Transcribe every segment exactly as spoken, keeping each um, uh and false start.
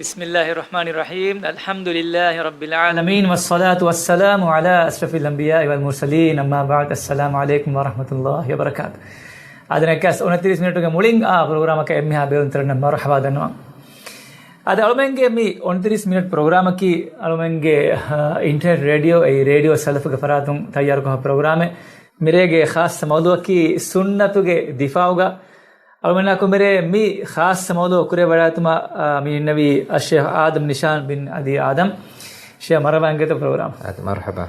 بسم الله الرحمن الرحيم. الحمد لله رب العالمين، والصلاة والسلام على أشرف الأنبياء والمرسلين، أما بعد. السلام عليكم ورحمة الله وبركاته. އާދެ، ނައްކަސް އޮނަތިރީސް މިނެޓުގެ މުޅިން އާ ޕްރޮގްރާމަކަށް އެންމެހާ ބޭލުންތެރިންނަށް މަރުޙަބާ ދަންނަވަން. އާދެ، އަޅުމެންގެ މި އޮނަތިރީސް މިނެޓް ޕްރޮގްރާމަކީ އަޅުމެންގެ، އާ، އިންޓަރނެޓް ރޭޑިއޯ، އެއީ ރޭޑިއޯ ސަލަފުގެ ފަރާތުން ތައްޔާރުކޮށް ޕްރޮގްރާމެއް. މިރޭގެ ޚާއްޞަ މައުޟޫއަކީ ސުންނަތުގެ ދިފާޢުގަ. އަޅުމެންނާ ކުރިން މިރޭ މި ޚާއްޞަ މައުޟޫ ކުރިއަށް ވަޑާގަތުމަށް، އާ، މި އިންނެވީ އައްޝޭޚް އާދަމް ނިޝާން ބިން އަދީ އާދަމް. ޝޭޚް މަރުޙަބާ އިނގޭތޯ ޕްރޮގްރާމަށް. އާދެ، މަރުޙަބާ.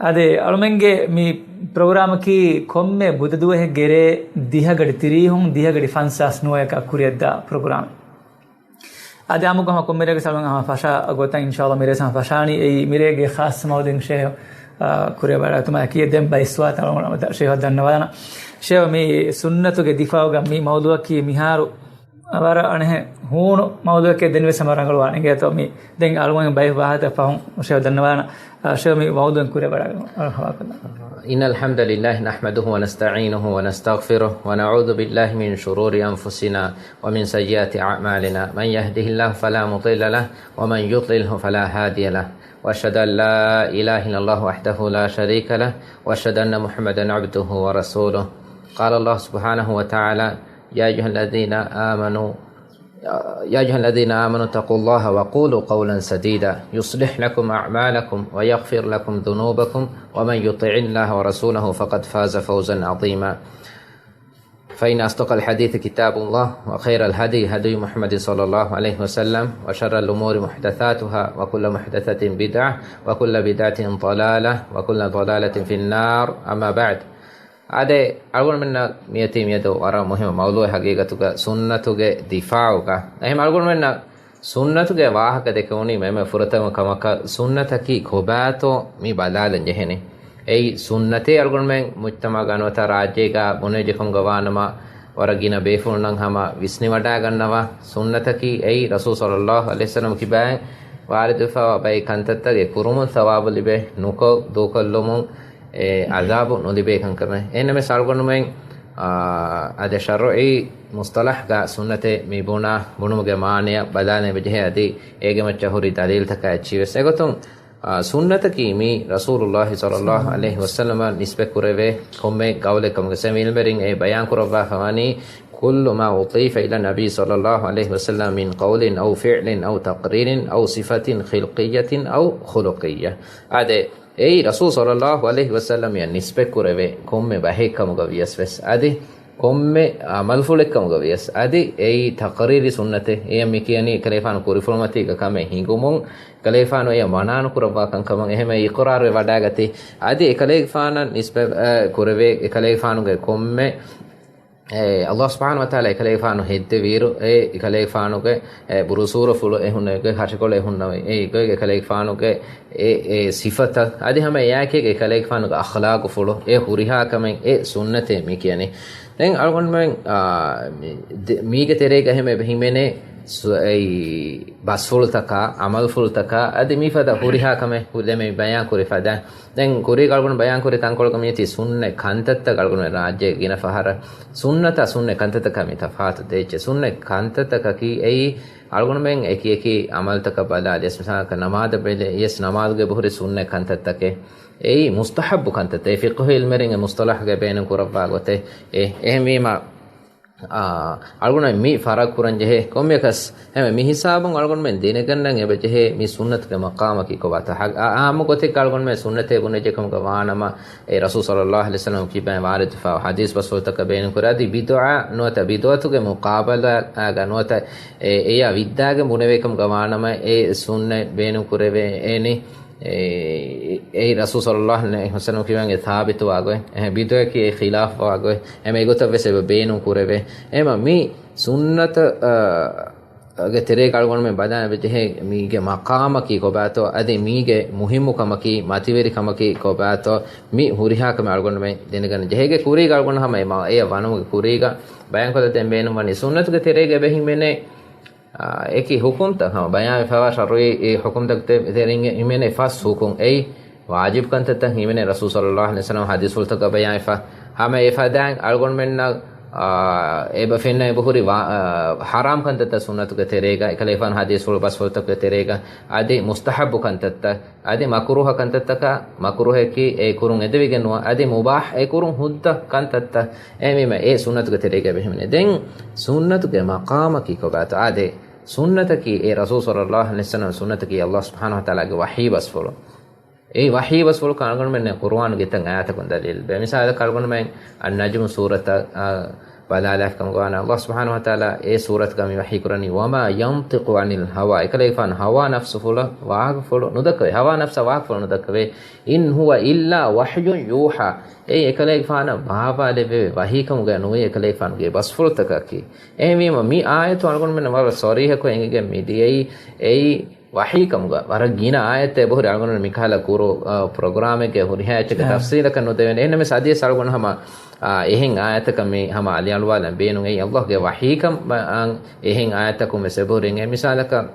އާދެ، އަޅުމެންގެ މި ޕްރޮގްރާމަކީ ކޮންމެ ބުދަ ދުވަހެއްގެ ރޭ ދިހަގަޑި ތިރީހުން ދިހަގަޑި ފަންސާސް ނުވައަކަށް ކުރިއަށްދާ ޕްރޮގްރާމެއް. އާދެ، އާއްމުކޮށް ކޮންމެ ރެއެއްގެ ސަޅުން ހަމަ ފަށާ ގޮތަށް އިންޝާﷲ މިރޭ ހަމަ ފަށާނީ. އެއީ މިރޭގެ ޚާއްޞަ މައުޟޫއިން ޝޭޚް، އާ، ކުރިއަށް ވަޑާގަތުމަށް އެކީ ދެން ބައިސްވާތަން ޝޭޚް ދަންނަވާލަން. ޝޭޚް މި ސުންނަތުގެ ދިފާޢުގަ މި މައުޟޫއަކީ މިހާރު ވަރަށް އަނެއްހެން ހޫނު މައުޟޫއަކޭ ދެންވެސް ހަމަ ރަނގަޅުވާނެ އިނގޭތޯ މި ދެން އަޅުގަނޑު ބައި ވާހަކަ ފަހުން ޝޭޚް ދަންނަވާލަން. އާ، ޝޭޚް މި މައުޟޫއިން ކުރިއަށް ވަޑާގަތުމަށް މަރުޙަބާ ކޮށްލަން. إن الحمد لله نحمده ونستعينه ونستغفره ونعوذ بالله من شرور أنفسنا ومن سيئات أعمالنا. من يهده الله فلا مضل له ومن يضلله فلا هادي له. وأشهد أن لا إله إلا الله وحده لا شريك له. وأشهد أن محمدا عبده ورسوله. قال الله سبحانه وتعالى: يا أيها الذين آمنوا يا أيها الذين آمنوا اتقوا الله وقولوا قولا سديدا يصلح لكم أعمالكم ويغفر لكم ذنوبكم ومن يطع الله ورسوله فقد فاز فوزا عظيما. فإن أصدق الحديث كتاب الله، وخير الهدي هدي محمد صلى الله عليه وسلم، وشر الأمور محدثاتها، وكل محدثة بدعة، وكل بدعة ضلالة، وكل ضلالة في النار. أما بعد. އާދެ، އަޅުގަނޑުމެންނަށް މިއޮތީ މިއަދު ވަރަށް މުހިއްމު މައުޟޫއެއް ހަގީގަތުގަ ސުންނަތުގެ ދިފާޢުގަ. އެހެން އަޅުގަނޑުމެންނަށް ސުންނަތުގެ ވާހަކަ ދެކެވުނީމަ އެންމެ ފުރަތަމަ ކަމަކަށް ސުންނަތަކީ ކޮބާތޯ މި ބަލާލަން ޖެހެނީ. އެއީ ސުންނަތޭ އަޅުގަނޑުމެން މުޖްތަމަޢުގަ ނުވަތަ ރާއްޖޭގަ ބުނެވިއްޖެ ކަމުގަ ވާނަމަ، ވަރަށް ގިނަ ބޭފުޅުންނަށް ހަމަ ވިސްނިވަޑައިގަންނަވާ. ސުންނަތަކީ އެއީ ރަސޫލު ޞައްލައްލާހު ޢަލައިހި ވަސައްލަމަ ކިބައިން ވާރިދުވެފައިވާ ބައެއް ކަންތައްތަކެއް ކުރުމުން ސަވާބު ލިބޭ، ނުކޮށް ދޫކޮށްލުމުން އެ ޢަޛާބު ނުލިބޭ ކަންކަމެއް. އެހެންނަމަވެސް އަޅުގަނޑުމެން، އާ، އަދި ޝަރުޢީ މުޞްޠަލަޙްގަ ސުންނަތޭ މި ބުނާ ބުނުމުގެ މާނަޔަށް ބަލާލަން އެބަޖެހޭ އަދި އޭގެ މައްޗަށް ހުރި ދަލީލްތަކާ އެއްޗިވެސް. އެގޮތުން، އާ، ސުންނަތަކީ މީ ރަސޫލުއްލާހި ޞައްލައްލާހު ޢަލައިހި ވަސައްލަމަށް ނިސްބަތް ކުރެވޭ ކޮންމެ ގައުލެއް ކަމުގަ ސެމި ޢިލްމެރިން އެ ބަޔާން ކުރައްވާފަ ވަނީ، كل ما أضيف إلى النبي صلى الله عليه وسلم من قول أو فعل أو تقرير أو صفة خلقية أو خلقية. އާދެ، އެއީ ރަސޫލު ޞައްލައްލާހު ޢަލައިހި ވަސައްލަމަށް ނިސްބަތް ކުރެވޭ ކޮންމެ ބަހެއް ކަމުގަ ވިޔަސް ވެސް، އަދި ކޮންމެ ޢަމަލުފުޅެއް ކަމުގަ ވިޔަސް، އަދި އެއީ ތަޤްރީރީ ސުންނަތެއް. އެޔަށް މި ކިޔަނީ އެކަލޭގެފާނު ކުރިފުޅުމަތީގަ ކަމެއް ހިނގުމުން، އެކަލޭގެފާނު އެޔަށް މަނާ ނުކުރައްވާ ކަންކަމަށް. އެހެންވެ އިޤްރާރުވެ ވަޑައިގަތީ. އަދި އެކަލޭގެފާނަށް ނިސްބަތް، އަ، ކުރެވޭ އެކަލޭގެފާނުގެ ކޮންމެ އެ، ﷲ ސުބްޙާނަހޫ ވަތަޢާލާ އެކަލޭގެފާނު ހެއްދެވިއިރު، އެ އެކަލޭގެފާނުގެ، އެ، ބުރުސޫރަފުޅު އެ ހުންނެވި ގޮތް، ހަށިކޮޅު އެ ހުންނެވި އެ ގޮތް، އެކަލޭގެފާނުގެ އެ، އެ ސިފަތައް، އަދި ހަމަ އެއާއެކީގަ އެކަލޭގެފާނުގެ އަޚްލާޤުފުޅު އެ ހުރިހާ ކަމެއް އެ ސުންނަތޭ މި ކިޔަނީ. ދެން އަޅުގަނޑުމެން، އާ، މި، ދެ، މީގެ ތެރޭގަ އެހެން އެބަ ހިމެނޭ ސު-، އެއީ ބަސްފުޅުތަކާ، ޢަމަލުފުޅުތަކާ، އަދި މިފަދަ ހުރިހާ ކަމެއް ހު-، ދެ މި ބަޔާން ކުރި ފަދަ. ދެން ކުރީގަ އަޅުގަނޑު ބަޔާންކުރި ތަންކޮޅަކަށް މިއޮތީ ސުންނަތް ކަންތައްތައް އަޅުގަނޑު ރާއްޖޭގެ ގިނަ ފަހަރަށް ސުންނަތާ ސުންނަތް ކަންތައްތަކާ މި ތަފާތު ދޭއްޗެއް. ސުންނަތް ކަންތައްތަކަކީ އެއީ އަޅުގަނޑުމެން އެކި އެކި ޢަމަލުތަކަށް ބަލާލިޔަސް، މިސާލަކަށް ނަމާދަށް ބެލިޔަސް ނަމާދުގައި އެބަހުރި ސުންނަތް ކަންތައްތަކެއް. އެއީ މުސްތަޙައްބު ކަންތައްތައް. އެ ފިޤުހު ޢިލްމެރިން އެ މުޞްޠަލަޙްގައި ބޭނުން ކުރައްވާ ގޮތެއް. އެ، އެހެންވީމަ، އާ، އަޅުގަނޑު މި ފަރަގު ކުރަން ޖެހޭ ކޮންމެއަކަސް، ހަމަ މި ހިސާބުން އަޅުގަނޑުމެން ދެނެގަންނަން އެބަޖެހޭ މި ސުންނަތުގެ މަޤާމަކީ ކޮބާތޯ. އާ، އާއްމު ގޮތެއްގަ އަޅުގަނޑުމެން ސުންނަތޭ ބުނެއްޖެ ކަމުގަ ވާނަމަ، އެ ރަސޫލު ޞައްލައްލާހު ޢަލައިހި ވަސައްލަމަ ކިބައިން ވާރިދުވެފައިވާ ޙަދީޘް ބަސްފުޅުތަކަށް ބޭނުން ކުރޭ. އަދި ބިދުޢާ ނުވަތަ ބިދުޢަތުގެ މުޤާބަލާގަ ނުވަތަ އެ، އެޔާ ވިއްދާގެން ބުނެވޭ ކަމުގަ ވާނަމަ، އެ ސުންނަތް ބޭނުން ކުރެވޭނީ. އެ، އެއީ ރަސޫލު ޞައްލައްލާހު ޢަލައިހި ވަސައްލަމަ ކިބައިން އެ ސާބިތުވާ ގޮތް. އެހެން ބިދުޢަކީ އެ ޚިލާފުވާ ގޮތް. އެހެން އެގޮތަށް ވެސް އެބަ ބޭނުން ކުރެވޭ. އެހެން މި ސުންނަތަށް، އަ، ގެ ތެރޭގަ އަޅުގަނޑުމެން ބަލާން އެބަޖެހޭ މީގެ މަޤާމަކީ ކޮބާތޯ، އަދި މީގެ މުހިއްމުކަމަކީ، މަތިވެރިކަމަކީ ކޮބާތޯ، މި ހުރިހާ ކަމެއް އަޅުގަނޑުމެން ދެނެގަންނަން ޖެހޭ. އޭގެ ކުރީގަ އަޅުގަނޑު ހަމަ އެ މަ-، އެޔަށް ވަނުމުގެ ކުރީގަ ބަޔާންކޮށްލަދޭން ބޭނުންވަނީ ސުންނަތުގެ ތެރޭގަ އެބަ ހިމެނޭ، އާ، އެކި ޙުކުމްތައް ހަމަ ބަޔާންވެފައިވާ ޝަރުޢީ ޙުކުމްތަކުގެ ތެ-، ތެރެއިން ހިމެނޭ ފަސް ޙުކުމް. އެއީ ވާޖިބު ކަންތައްތައް ހިމެނޭ ރަސޫލު ޞައްލައްލާހު ޢަލައިހި ވަސައްލަމަ ޙަދީޘްފުޅުތަކަށް ބަޔާންވެފަ. ހަމަ އެފަދައިން އަޅުގަނޑުމެންނަށް އާ، އެބަ ފެންނަ އެބަހުރި ވާ-، އާ، ޙަރާމް ކަންތައްތައް ސުންނަތުގެ ތެރޭގަ، އެކަލޭގެފާނު ޙަދީޘްފުޅު ބަސްފުޅުތަކުގެ ތެރޭގަ، އަދި މުސްތަޙައްބު ކަންތައްތައް، އަދި މަކުރޫހަ ކަންތައްތަކާ، މަކުރޫހަކީ އެ ކުރުން އެދެވިގެން ނުވާ، އަދި މުބާޙް އެ ކުރުން ހުއްދަ ކަންތައްތައް، އެހެންވީމަ އެ ސުންނަތުގެ ތެރޭގަ އެބަ ހިމެނޭ. ދެން ސުންނަތުގެ މަޤާމަކީ ކޮބާތޯ؟ އާދެ، ސުންނަތަކީ އެ ރަސޫލު ޞައްލައްލާހު ޢަލައިހި ވަސައްލަމް ސުންނަތަކީ ﷲ ސުބްޙާނަހު ވަތަޢާލާގެ ވަޙީ ބަސްފުޅު. އެ ވަޙީ ބަސްފުޅު އަޅުގަނޑުމެން ޤުރުއާނުގެ ތަން އާޔަތަކުން ދަލީލު ދޭ. މިސާލަކަށް އަޅުގަނޑުމެން އައްނަޖްމު ސޫރަތަށް، އާ، ބަލާލާފިކަމުގަ ވާނަމަ، ﷲ ސުބްޙާނަހު ވަތަޢާލާ އެ ސޫރަތުގަ މި ވަޙީ ކުރަނީ، "وما ينطق عن الهوى." އެކަލޭގެފާނު ހަވާ ނަފްސުފުޅަށް ވާހަކަފުޅު ނުދައްކަވޭ، ހަވާ ނަފްސަށް ވާހަކަފުޅު ނުދައްކަވޭ. "إن هو إلا وحي يوحى." އެއީ އެކަލޭގެފާނަށް ބާވާލެއްވެވޭ ވަޙީކަމުގަ ނުވޭ އެކަލޭގެފާނުގެ ބަސްފުޅުތަކަކީ. އެހެންވީމަ، މި އާޔަތު އަޅުގަނޑުމެންނަށް ވަރަށް ޞަރީޙަކޮށް އެނގިގެން މިދިޔައީ އެއީ ވަޙީކަމުގަ ވަރަށް ގިނަ އާޔަތެއް އެބަހުރި އަޅުގަނޑު މިކަހަލަ ކުރު، އާ، ޕްރޮގްރާމެއްގެ ހުރިހާ އެއްޗެއްގެ އާ. ތަފްސީލަކަށް ނުދެވޭނެ. އެހެންނަމަވެސް އަދިވެސް އަޅުގަނޑު ހަމަ، އާ، އެހެން އާޔަތަކަށް މި ހަމަ އަލިއަޅުވާލަން ބޭނުން. އެއީ ﷲގެ ވަޙީކަމަށް އެހެން އާޔަތަކުން ވެސް އެބަހުރި. އެ މިސާލަކަށް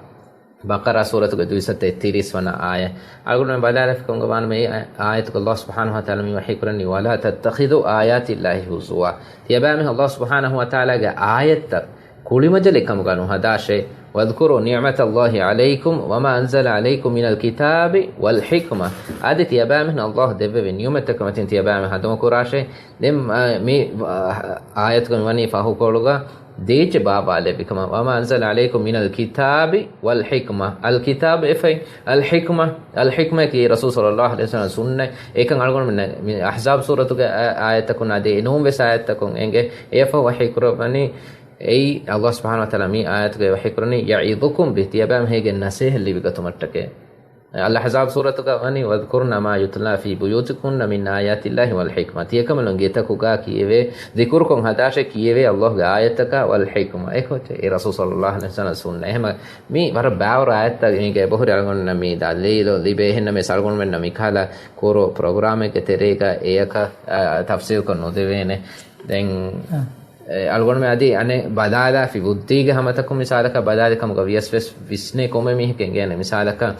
ބަޤަރާ ސޫރަތުގެ ދުއިސައްތަ އެއްތިރީސް ވަނަ އާޔަތް. އަޅުގަނޑުމެން ބަލާލަފިކަމުގަ ވާނަމަ އެ އާ-، އާޔަތުގަ ﷲ ސުބްޙާނަހު ވަތަޢާލާ މި ވަޙީ ކުރަނީ، "ولا تتخذوا آيات الله هزوا." ތިޔަބައިމީހުން ﷲ ސުބްޙާނަހު ވަތަޢާލާގެ އާޔަތްތައް ކުޅިމަޖަލެއް ކަމުގަ ނުހަދާށޭ. "واذكروا نعمة الله عليكم وما أنزل عليكم من الكتاب والحكمة." އަދި ތިޔަބައިމީހުން ﷲ ދެއްވެވި ނިޢުމަތްތަކުގެ މަތިން ތިޔަބައިމީހުން ހަނދުމަކުރާށޭ. ދެން، އާ، މި، އާ، އާޔަތުގަ މިވަނީ ފަހުކޮޅުގަ ދޭއްޗެއް ބާއްވާލެއްވިކަމަށް. "وما أنزل عليكم من الكتاب والحكمة." އަލް ކިތާބު އެފައި، އަލް ޙިކްމަ، އަލް ޙިކްމައަކީ ރަސޫލު ޞައްލައްލާހު ޢަލައިހި ވަސައްލަމަ ސުންނަތް. އެކަން އަޅުގަނޑުމެން މި އަޙްޒާބު ސޫރަތުގެ އާ-، އާޔަތަކުން އަދި އެނޫން ވެސް އާޔަތަކުން އެނގޭ. އެއަށްފަހު ވަޙީ ކުރައްވަނީ، އެއީ ﷲ ސުބްޙާނަހު ވަތަޢާލާ މި އާޔަތުގައި ވަޙީ ކުރަނީ، "يعظكم به." ތިޔަބައިމީހުން ނަޞޭޙަތް ލިބިގަތުމަށްޓަކައި. އަލްއަޙްޒާބު ސޫރަތުގަ ވަނީ، "واذكرن ما يتلى في بُيُوتِكُنَّ مِنْ آيَاتِ اللَّهِ وَالْحِكْمَةِ." ތިޔަކަމަލުން ގެތަކުގަ ކިޔެވޭ ޛިކުރުކޮށް ހަދާށޭ، ކިޔެވޭ ﷲގެ އާޔަތަކާ، "والحكمة." އެކޮއްޗެއް އެ ރަސޫލު ޞައްލައްލާހު ޢަލައިހި ވަސައްލަމަ ސުންނަތް. އެހެން މި ވަރަށް ބާވަރު އާޔަތްތައް މީގެ އެބަހުރި އަޅުގަނޑުންނަށް މި ދަލީލު ލިބޭ. އެހެންނަމަވެސް އަޅުގަނޑުމެންނަށް މިކަހަލަ ކުރު ޕްރޮގްރާމެއްގެ ތެރޭގަ އެޔަކަށް، އާ، ތަފްސީލްކޮށް ނުދެވޭނެ. ދެން، އާ. އެ، އަޅުގަނޑުމެން އަދި އަނެއް ބަލާލާފި ވުއްދީގެ ހަމަތަކުން މިސާލަކަށް ބަލާލި ކަމުގަ ވިޔަސް ވެސް ވިސްނޭ ކޮންމެ މީހަކު އެނގޭނެ. މިސާލަކަށް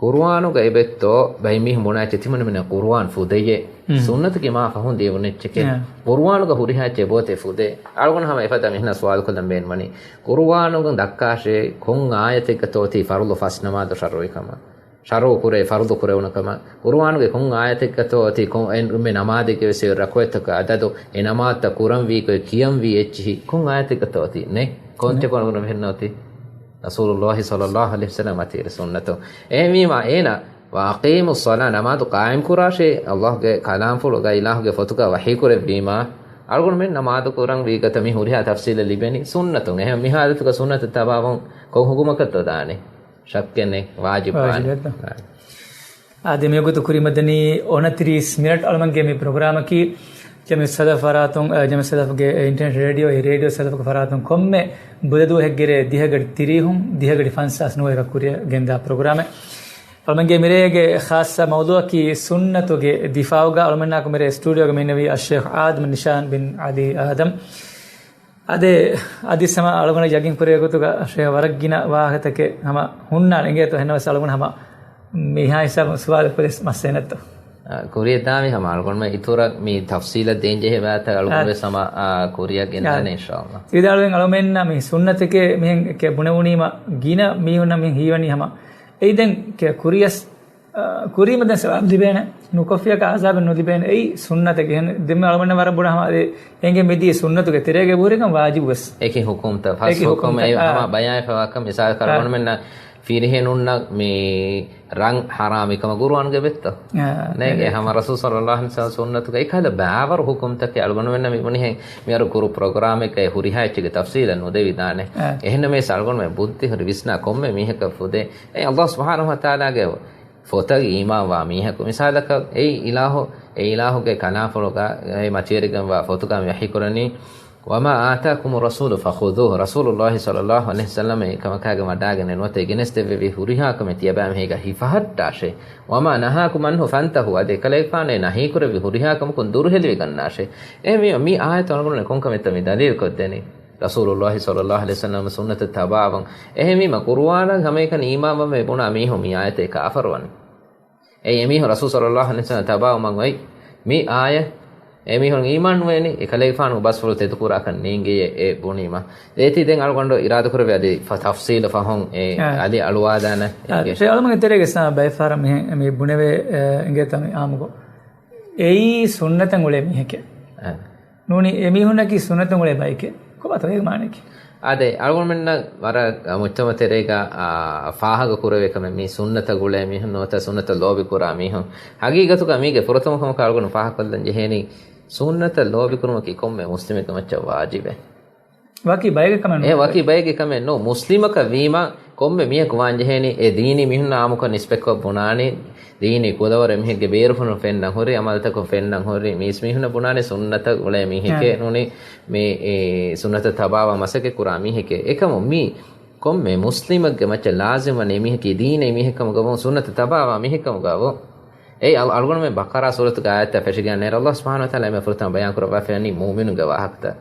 ޤުރުއާނުގަ އެބައޮތްތޯ ބައެއް މީހުން ބުނާ އެއްޗެއް ތިމަންމެން ޤުރުއާން ފުދެޔޭ. މް. ސުންނަތަކީ މާ ފަހުން ލިޔެވުނު އެއްޗެކޭ. އާ. ޤުރުއާނުގަ ހުރިހާ އެއްޗެއް އެބައޮތޭ ފުދޭ. އަޅުގަނޑު ހަމަ އެފަދަ މިހެން ސުވާލު ކޮށްލަން ބޭނުންވަނީ، ޤުރުއާނުގަ ދައްކާށޭ ކޮން އާޔަތެއްގަތޯ އޮތީ ފަރުޟު ފަސް ނަމާދު ޝަރުޢީ ކަމަށް؟ ޝަރުޢު ކުރޭ ފަރުޟު ކުރެވުނު ކަމަށް. ޤުރުއާނުގެ ކޮން އާޔަތެއްގަތޯ އޮތީ ކޮން އެންމެ ނަމާދެއްގެ ވެސް ރަކުޢަތްތަކަށް އަދަދު، އެ ނަމާދުތައް ކުރަންވީ ކޮއެ ކިޔަންވީ އެއްޗިހި ކޮން އާޔަތެއްގަތޯ އޮތީ؟ ނެ. ކޮންޗެއް ނެ. ކޮން ފެންނަ އޮތީ؟ ރަސޫލުﷲ ޞައްލައްލާހު ޢަލައިހި ވަސައްލަމަ އަތީ ސުންނަތު. އެހެންވީމާ އޭނާ، "وَأَقِيمُوا الصَّلَاةَ" ނަމާދު ޤާއިމް ކުރާށޭ، ﷲގެ ކަލާމްފުޅުގައި އިލާހުގެ ފޮތުގަ ވަޙީ ކުރެއްވީމާ، އަޅުގަނޑުމެން ނަމާދު ކުރަން ވީގަތަ މި ހުރިހާ ތަފްސީލެއް ލިބެނީ ސުންނަތުން. އެހެން މި ޙާލަތުގަ ސުންނަތަށް ތަބާވުން ކޮން ޙުކުމަކަށްތޯ ދާނީ؟ ޝައްކެއް ނެތް، ވާޖިބު ވާނެ. ވާޖިބެއްތަ؟ އާދެ، މިވަގުތު ކުރިމަދަނީ އޮނަތިރީސް މިނެޓް. އަޅުމެންގެ މި ޕްރޮގްރާމަކީ ޖަމިއްޔަތު ސަލަފް ފަރާތުން، އަ، ޖަމިއްޔަތު ސަލަފްގެ އިންޓަރނެޓް ރޭޑިއޯ، އެ ރޭޑިއޯ ސަލަފްގެ ފަރާތުން ކޮންމެ ބުދަ ދުވަހެއްގެ ރޭ ދިހަ ގަޑި ތިރީހުން ދިހަ ގަޑި ފަންސާސް ނުވައެކަށް ކުރިއަށް ގެންދާ ޕްރޮގްރާމެއް. އަޅުމެންގެ މިރޭގެ ޚާއްޞަ މައުޟޫޢަކީ ސުންނަތުގެ ދިފާޢުގަ. އަޅުމެންނާއެކު މިރޭ ސްޓޫޑިއޯގަ މި އިންނެވީ އައްޝޭޚް އާދަމް ނިޝާން ބިން ޢަލީ އާދަމް. އާދެ، އަދި ހަމަ އަޅުގަނޑަށް ޔަގީން ކުރެވޭ ގޮތުގަ އައްޝޭޚް ވަރަށް ގިނަ ވާހަކަތަކެއް ހަމަ ހުންނާނެ އިނގޭތޯ. އެހެންނަމަވެސް އަޅުގަނޑު ހަމަ މިހާ ހިސާބުން ސުވާލު ކުރިޔަސް މައްސަލައެއް ނެތްތޯ؟ އާ، ކުރިޔަށް ދާނީ ހަމަ އަޅުގަނޑުމެން އިތުރަށް މި ތަފްސީލަށް ދޭން ޖެހޭ ބައިތައް އަޅުގަނޑު އާ. ވެސް ހަމަ، އާ، ކުރިޔަށް ގެންދާނެ އާ. އިންޝާﷲ. ވިދާޅުވެން އަޅުމެންނަށް މި ސުންނަތެކޭ މިހެން އެކޭ ބުނެވުނީމަ ގިނަ މީހުންނަށް މިހެން ހީވަނީ ހަމަ އެއީ ދެން ކެ-، ކުރިޔަސް، އާ، ކުރީމަ ދެން ސަވާބު ލިބޭނެ، ނުކޮށްފިއަކަށް އާޒާބެއް ނުލިބޭނެ. އެއީ ސުންނަތެކޭ. އެހެން ދެންމެ އަޅުމެންނަށް ވަރަށް ބޮޑަށް ހަމަ އެ-، އެނގޭ މިދިޔަ ސުންނަތުގެ ތެރޭގަ އެބަހުރިކަން ވާޖިބުވެސް. އެކި ހުކުމްތައް، ފަސް އެކި ހުކުމް ހުކުމްތައް، އެ އާ. ހަމަ ބަޔާންވެފަވާކަން މިސާލަކަށް އާ. އަޅުގަނޑުމެންނަށް ފިރިހެނުންނަށް މި ރަން ޙަރާމީ ކަމަށް ޤުރުއާނުގައި ވެއްތޯ؟ އާ، ނޭނގެ އެ ހަމަ ރަސޫލު ޞައްލައްލާހު ޢަލައިހި ވަސައްލަމަ ސުންނަތުގައި އެކަހަލަ ބާވަރު ހުކުމްތަކެއް އަޅުގަނޑުމެންނަށް މި ބުނިހެން މިވަރު ކުރު ޕްރޮގްރާމެއްގައި ހުރިހާ އެއްޗެއްގެ ތަފްސީލަށް ނުދެވިދާނެ. އާ. އެހެންނަމަވެސް އަޅުގަނޑުމެން ބުއްދި ހުރި ވިސްނާ ކޮންމެ މީހަކަށް ފުދޭ. އެ ﷲ ސުބްޙާނަހު ވަތަޢާލާގެ ފޮތަށް އީމާންވާ މީހަކު. މިސާލަކަށް އެއީ އިލާހު، އެ އިލާހުގެ ކަލާމްފުޅުގަ، އެ މަތިވެރިގެންވާ ފޮތުގަ މި ވަޙީކުރަނީ، "وما آتاكم الرسول فخذوه." ރަސޫލުﷲ ޞައްލައްލާހު ޢަލައިހި ވަސައްލަމަ އެ ކަމަކާގެ ވަޑާގެން ނުވަތަ ގެނެސްދެއްވެވި ހުރިހާ ކަމެއް ތިޔަބައިމީހުން ހިފަހައްޓާށޭ. "وما نهاكم عنه فانتهوا." އަދި އެކަލޭގެފާނު އެ ނަހީކުރެއްވި ހުރިހާ ކަމަކުން ދުރުހެލިވެގަންނާށޭ. އެހެންވީމަ މި އާޔަތު އަޅުގަނޑުމެން ކޮންކަމެއްތޯ މި ދަލީލުކޮށްދެނީ؟ ރަސޫލުﷲ ޞައްލައްލާހު ޢަލައިހި ވަސައްލަމަ ސުންނަތަށް ތަބާވަން. އެހެންވީމަ ޤުރުއާނަށް ހަމައެކަނި އީމާންވަން ވެ ބުނާ މީހުން މި އާޔަތަށް ކާފަރުވަނީ. އެ އެމީހުން ރަސޫލު ޞައްލައްލާހު ޢަލައިހި ވަސައްލަމަ ތަބާވުމަށް އޮތް މި އާޔަތް އެމީހުން އީމާން ނުވޭނީ، އެކަލޭގެފާނު ބަސްފުޅު ތެދުކުރާކަށް ނޭނގެޔޭ އެ ބުނީމަ. ދޭތީ ދެން އަޅުގަނޑު އިރާދަކުރެވޭ އަދި ފަ-، ތަފްސީލު ފަހުން އެ އާ. އަދި އަޅުވާދާނެ. އާ، އެ ޝޭ އަޅުމަގެ ތެރޭގެ ސާ ބައެއްފަހަރަށް މިހެން މި ބުނެވޭ، އެ، އިނގޭތަ މި އާމުގޮ. އެއީ ސުންނަތަށް އުޅޭ މީހެކޭ. އާ. ނޫނީ އެމީހުންނަކީ ސުންނަތަށް އުޅޭ ބައެކޭ. ކޮބާތޯ އޭގެ މާނައަކީ؟ އާދެ، އަޅުގަނޑުމެންނަށް ވަރަށް މުޖްތަމަ ތެރޭގަ، އާ، ފާހަގަ ކުރެވޭ ކަމެއް މީ ސުންނަތަށް އުޅޭ މީހުން ނުވަތަ ސުންނަތަށް ލޯބި ކުރާ މީހުން. ހަގީގަތުގަ މީގެ ފުރަތަމަ ކަމަކަށް އަޅުގަނޑު ފާހަގަކޮށްލަން ޖެހޭނީ، ސުންނަތަށް ލޯބި ކުރުމަކީ ކޮންމެ މުސްލިމެއްގެ މައްޗަށް ވާޖިބެއް. ވަކި ބައެއްގެ ކަމެއް ނޫން. އެ ވަކި ބައެއްގެ ކަމެއް ނޫން. މުސްލިމަކަށް ވީމަ ކޮންމެ މީހަކު ވާން ޖެހޭނީ، އެ ދީނީ މީހުންނާ އާއްމުކޮށް ނިސްބަތްކޮށް ބުނާނީ، ދީނީ ކުލަވަރު އެމީހެއްގެ ބޭރުފުށުން ފެންނަން ހުރި، އަމަލުތަކުން ފެންނަން ހުރި، މީސް މީހުންނަށް ބުނާނީ ސުންނަތަށް އުޅޭ މީހެކޭ އެ. ނޫނީ، މި، އެ، ސުންނަތަށް ތަބާވާ މަސައްކަތް ކުރާ މީހެކޭ. އެކަމު މީ ކޮންމެ މުސްލިމެއްގެ މައްޗަށް ލާޒިމް ވަނީ އެމީހަކީ ދީނީ މީހެއް ކަމުގަވުން، ސުންނަތަށް ތަބާވާ މީހެއް ކަމުގަވުން. އެއީ އަޅު-، އަޅުގަނޑުމެން ބަޤަރާ ސޫރަތުގެ އާޔަތްތައް ފެށިގެން ނޭރު ﷲ ސުބްޙާނަހޫ ވަތަޢާލާ އެންމެ ފުރަތަމަ ބަޔާން ކުރައްވާފައިވަނީ މުއުމިނުންގެ ވާހަކަތައް.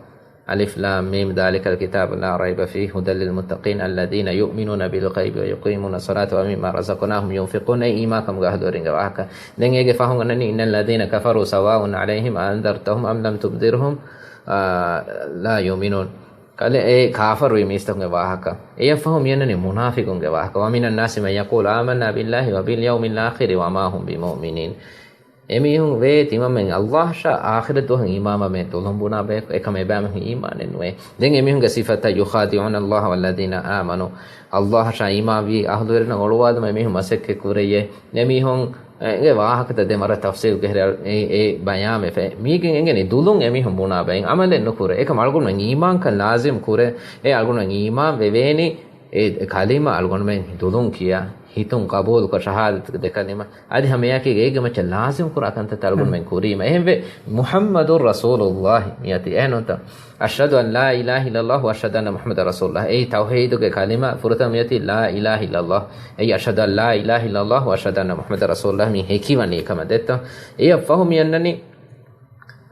الم، ذلك الكتاب لا ريب فيه، هدى للمتقين، الذين يؤمنون بالغيب ويقيمون الصلاة ومما رزقناهم ينفقون، އެ އީމާންކަމުގެ އަހުލުވެރިންގެ ވާހަކަ. ދެން އޭގެ ފަހުން އަންނަނީ، إن الذين كفروا سواء عليهم أأنذرتهم أم لم تنذرهم، އާ، لا يؤمنون. ކަލޭ، އެ ކާފަރުވި މީސްތަކުންގެ ވާހަކަ. އެއަށްފަހު މިއަންނަނީ މުނާފިޤުންގެ ވާހަކަ. ومن الناس من يقول آمنا بالله وباليوم الآخر وما هم بمؤمنين. އެމީހުން ވޭ ތިމަންމެން ﷲ އަށާ އާޚިރަތް ދުވަހަށް އީމާންވާ މެ ދުލުން ބުނާ ބަޔަކު، އެކަމަށް އެބައިމީހުން އީމާނެއް ނުވޭ. ދެން އެމީހުންގެ ސިފަތައް، يخادعون الله والذين آمنوا، ﷲ އަށާ އީމާންވީ އަހުލުވެރިންނަށް އޮޅުވާލުމަށް އެމީހުން މަސައްކަތް ކުރެޔޭ. އެމީހުން އެ ވާހަކަތައް ދެ މަރަ ތަފްސީލުގެ ހެރަ އެ، އެ ބަޔާންވެފަ. މީގެން އެނގެނީ ދުލުން އެމީހުން ބުނާ ބައިން އަމަލެއް ނުކުރޭ. އެކަމަ އަޅުގަނޑުމެން އީމާންކަން ލާޒިމް ކުރޭ. އެ އަޅުގަނޑުމެން އީމާން ވެވޭނީ އެ ކަލިމަ އަޅުގަނޑުމެން ދުލުން ކިޔާ، ހިތުން ޤަބޫލުކޮށް ޝަހާދަތުގެ ދެ ކަލިމަ. އަދި ހަމައެއާއެކީގަ އޭގެ މައްޗަށް ލާޒިމް ކުރާ ކަންތައްތައް އަޅުގަނޑުމެން ކުރީމަ. އެހެންވެ، މުޙައްމަދު ރަސޫލުﷲ މިއޮތީ. އެހެންނޫންތަ؟ أشهد أن لا إله إلا الله وأشهد أن محمدا رسول الله. އެއީ ތައުޙީދުގެ ކަލިމަ ފުރަތަމަ މިއޮތީ لا إله إلا الله. އެއީ أشهد أن لا إله إلا الله وأشهد أن محمدا رسول الله. މި ހެކިވަނީ ކަމަށް ދެއްތޯ؟ އެއަށްފަހު މިއަންނަނީ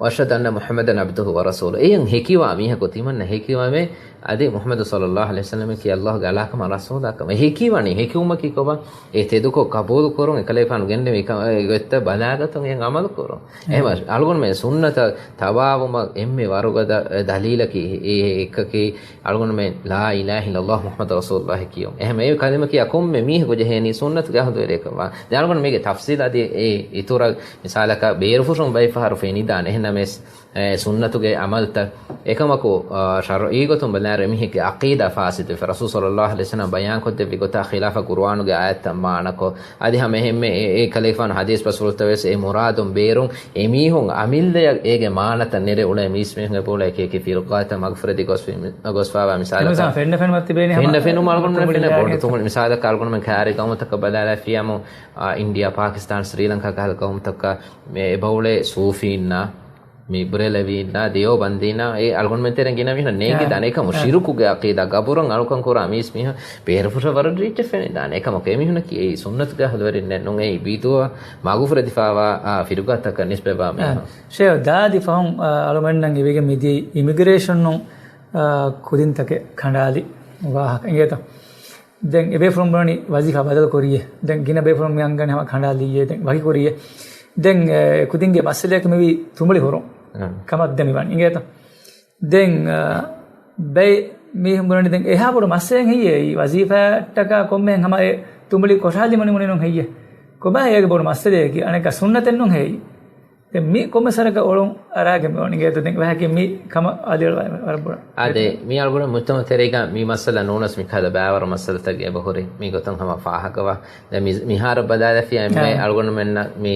وأشهد أن محمدا عبده ورسوله. އެއަށް ހެކިވާ މީހަކު ތިމަންނަ ހެކިވަމޭ، އަދި މުޙައްމަދު ޞައްލައްލާހު ޢަލައިހި ވަސައްލަމަކީ ﷲގެ އަލާކަމާ ރަސޫލާކަމަށް. ހެކިވަނީ، ހެކިވުމަކީ ކޮބާ؟ އެ ތެދުކޮށް ޤަބޫލު ކުރުން، އެކަލޭގެފާނު ގެންނެވި ކަ-، އެ ގޮތްތައް ބަލާގަތުން އެ ޢަމަލު ކުރުން. އެހެން އަޅުގަނޑުމެން ސުންނަތަށް ތަބާވުމަށް އެންމެ ވަރުގަދަ ދަލީލަކީ އެ އެއްކަކީ އަޅުގަނޑުމެން لا إله إلا الله محمد رسول الله ކިޔުން. އެހެން އެ ކަލިމަ ކިޔާ ކޮންމެ މީހަކު ޖެހޭނީ ސުންނަތުގެ އަހުލުވެރިއެއްކަމަށް. ދެން އަޅުގަނޑު މީގެ ތަފްސީލް އަދި އެ އިތުރަށް މިސާލަކަށް ބޭރުފުށުން ބައިފަހަރު ފެނިދާނެ. އެހެންނަމަވެސް، އެ، ސުންނަތުގެ ޢަމަލްތައް އެކަމަކު، އާ، ޝަރުޢީ ގޮތުން ބަލާއިރު އެމީހެއްގެ ޢަޤީދާ ފާސިދުވެފަ. ރަސޫލު ޞައްލައްލާހު ޢަލައިހި ވަސައްލަމަ ބަޔާންކޮށްދެއްވި ގޮތާ ޚިލާފަށް ޤުރުއާނުގެ އާޔަތްތައް މާނަކޮށް، އަދި ހަމަ އެހެންމެ އެ، އެ ކަލޭގެފާނު ޙަދީޘް ބަސްފުޅުތައް ވެސް އެ މުރާދުން ބޭރުން އެމީހުން އަމިއްލަޔަށް އޭގެ މާނަތައް ނެރެ އުޅޭ މީސްމީހުން އެބައުޅޭ އެކި އެކި ފިރުޤާތައް މަގުފުރެދި ގޮސްފި-، ގޮސްފާވާ މިސާލަކަށް. ފެންނަ ފެނުމަށް ތިބޭނީ ހަމަ ފެންނަ ފެނުމަށް އަޅުގަނޑުމެން ފެންނަ ބޮޑު ތުނބު މިސާލަކަށް އަޅުގަނޑުމެން ކާރި ގައުމުތަކަށް ބަލާލަފިޔާމު، އާ، އިންޑިޔާ، ޕާކިސްތާން، ސްރީލަންކާ ކަހަލަ ގައުމުތަކަށް މި އެބައުޅޭ ސޫފީންނާ، މި ބްރެލަވީންނާ، ދެއޯބަންދީންނާ، އެ އަޅުގަނޑުމެން ތެރެއިން ގިނަ މީހުން ނޭނގިދާނެ. އެކަމު ޝިރުކުގެ ޢަޤީދާ، ގަބުރަށް އަޅުކަން ކުރާ މީސް މީހުން ބޭރުފުށަށް ވަރަށް ރީއްޗެއް ފެނިދާނެ. އެކަމަކު އެމީހުނަކީ އެއީ ސުންނަތުގެ އަހުލުވެރިންނެއް ނޫން. އެއީ ބިދުޢަ މަގުފުރެދިފާވާ، އާ، ފިރުގާތަކަށް ނިސްބަތްވާ މީހުން. ޝޭހް ދާދި ފަހުން، އާ، އަޅުމެންނަށް އިވިގެން މިދިޔައީ އިމިގްރޭޝަނުން، އާ، ކުދިންތަކެއް ކަނޑާލި ވާހަކަ އިނގޭތަ؟ ދެން އެބޭފުޅުން ބުނަނީ ވަޒީފާ ބަދަލު ކުރިއޭ. ދެން ގިނަ ބޭފުޅުން މި އަންގަނީ ހަމަ ކަނޑާލިއޭ. ދެން ވަކި ކުރިއޭ. ދެން، އެ، ކުދިންގެ މައްސަލަޔަކީ މިވީ ތުނބުޅި ހުރުން. އަ. ކަމަށް ދެ މިވަނީ އިނގޭތަ؟ ދެން، އަ، ބައެއް މީހުން ބުނަނީ ދެން އެހާ ބޮޑު މައްސަލައެއް ހެއްޔޭ؟ އެއީ ވަޒީފާއަށްޓަކާ ކޮންމެހެން ހަމަ އެ ތުނބުޅި ކޮށާލި މުނި މުނިނުން ހެއްޔޭ؟ ކޮބާ އޭގެ ބޮޑު މައްސަލަޔަކީ؟ އަނެއްކާ ސުންނަތެއްނު ހެއްޔޭ؟ ދެން މި ކޮންމެ ސަރަކަށް އޮޅުން އަރާގެން މި އޮނިގޭތަ؟ ދެން ވަހަކީ މި ކަމަށް އަދި ވަރަށް ބޮޑަށް. އާދެ، މި އަޅުގަނޑު މުޖްތަމަޢު ތެރޭގަ މި މައްސަލަ ނޫނަސް މިކަހަލަ ބައިވަރު މައްސަލަތަކެއް އެބަހުރި. މި ގޮތުން ހަމަ ފާހަގަވާ. ދެން މި، މިހާރަށް ބަލާލަފިޔާ އެންމެ އާ. އަޅުގަނޑުމެންނަށް މި،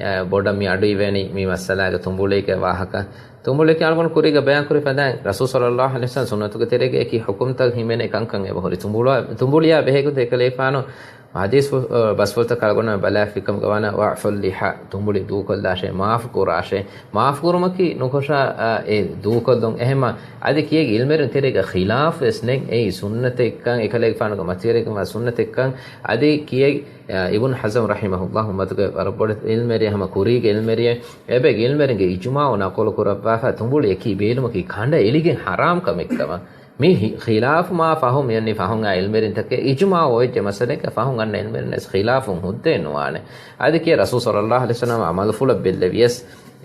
އަ، ބޮޑަށް މި އަޑު އިވޭނީ މި މައްސަލާގެ ތުނބުޅީގެ ވާހަކަ. ތުނބުޅިއަކީ އަޅުގަނޑު ކުރީގަ ބަޔާން ކުރި ފަދައިން ރަސޫލު ޞައްލައްލާހު ޢަލައިހި ވަސައްލަމް ސުންނަތުގެ ތެރޭގަ އެކި ޙުކުމްތައް ހިމެނޭ ކަންކަން އެބަހުރި. ތުނބުޅާ-، ތުނބުޅިޔާ ބެހޭގޮތުން އެކަލޭފާނު ޙަދީޘް ބަސްފުޅުތައް އަޅުގަނޑުމެން ބަލާފިކަމުގަ ވަނަ، واعفوا اللحى، ތުނބުޅި ދޫކޮށްލާށޭ، މާފު ކުރާށޭ. މާފު ކުރުމަކީ ނުކޮށާ، އާ، އެ ދޫކޮށްލުން. އެހެންމަ އަދި ކިޔެއް ޢިލްމުވެރިން ތެރޭގަ ޚިލާފު ވެސް ނެތް. އެއީ ސުންނަތެއްކަން، އެކަލޭގެފާނުގެ މަތިވެރިކަމާ ސުންނަތެއްކަން. އަދި ކިޔެއް، އާ، އިބްނު ޙަޒަމް ރަޙިމަހުﷲ މަދުގެ ވަރަށް ބޮޑު ޢިލްމުވެރި، ހަމަ ކުރީގެ ޢިލްމުވެރިއެއް. އެބަ ޢިލްމުވެރިންގެ އިޖުމާޢު ނަޤުލު ކުރައްވާފަ، ތުނބުޅި އެކީ ބޭލުމަކީ ކަނޑައެޅިގެން ޙަރާމް ކަމެއްކަމަށް. މި ހި-، ޚިލާފު މާ ފަހު މިއޮންނީ ފަހުން އާ ޢިލްމުވެރިންތަކެއް އިޖުމާޢު އޮވެއްޖެ މައްސަލައެއްގަ ފަހުން އަންނަ ޢިލްމުވެރިންނަށް ޚިލާފުން ހުއްދައެއް ނުވާނެ. އަދި ކިޔޭ ރަސޫލު ޞައްލައްލާހު ޢަލައިހި ވަސައްލަމަ ޢަމަލުފުޅަށް ބެއްލެވިޔަސް،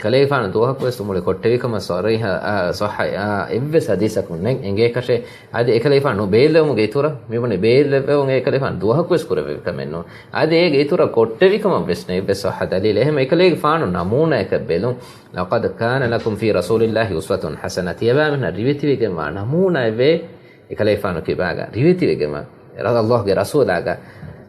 ކަލޭގެފާނު ދުވަހަކުވެސް ތުނބުޅި ކޮށްޓެވިކަމަށް ޞަރީޙަ، އާ، ޞައްޙަ، އާ، އެއްވެސް ޙަދީޘަކުން ނެތް އެނގޭކަށެއް. އަދި އެކަލޭގެފާނު ބޭއްލެވުމުގެ އިތުރަށް މިބުނި ބޭއްލެވެވުން އެކަލޭގެފާނު ދުވަހަކުވެސް ކުރެއްވި ކަމެއް ނޫން. އަދި އޭގެ އިތުރަށް ކޮށްޓެވިކަމަށް ވެސް ނެތް އެއްވެސް ޞައްޙަ ދަލީލެއް. އެހެން އެކަލޭގެފާނު ނަމޫނާއަކަށް ބެލުން. لقد كان لكم في رسول الله أسوة حسنة. ތިޔަބާމެންނަށް ރިވެތިވެގެންވާ ނަމޫނާއެއްވޭ އެކަލޭގެފާނު ކިބާގަ ރިވެތިވެގެންވާ. ރ-، ﷲ ގެ ރަސޫލާގަ،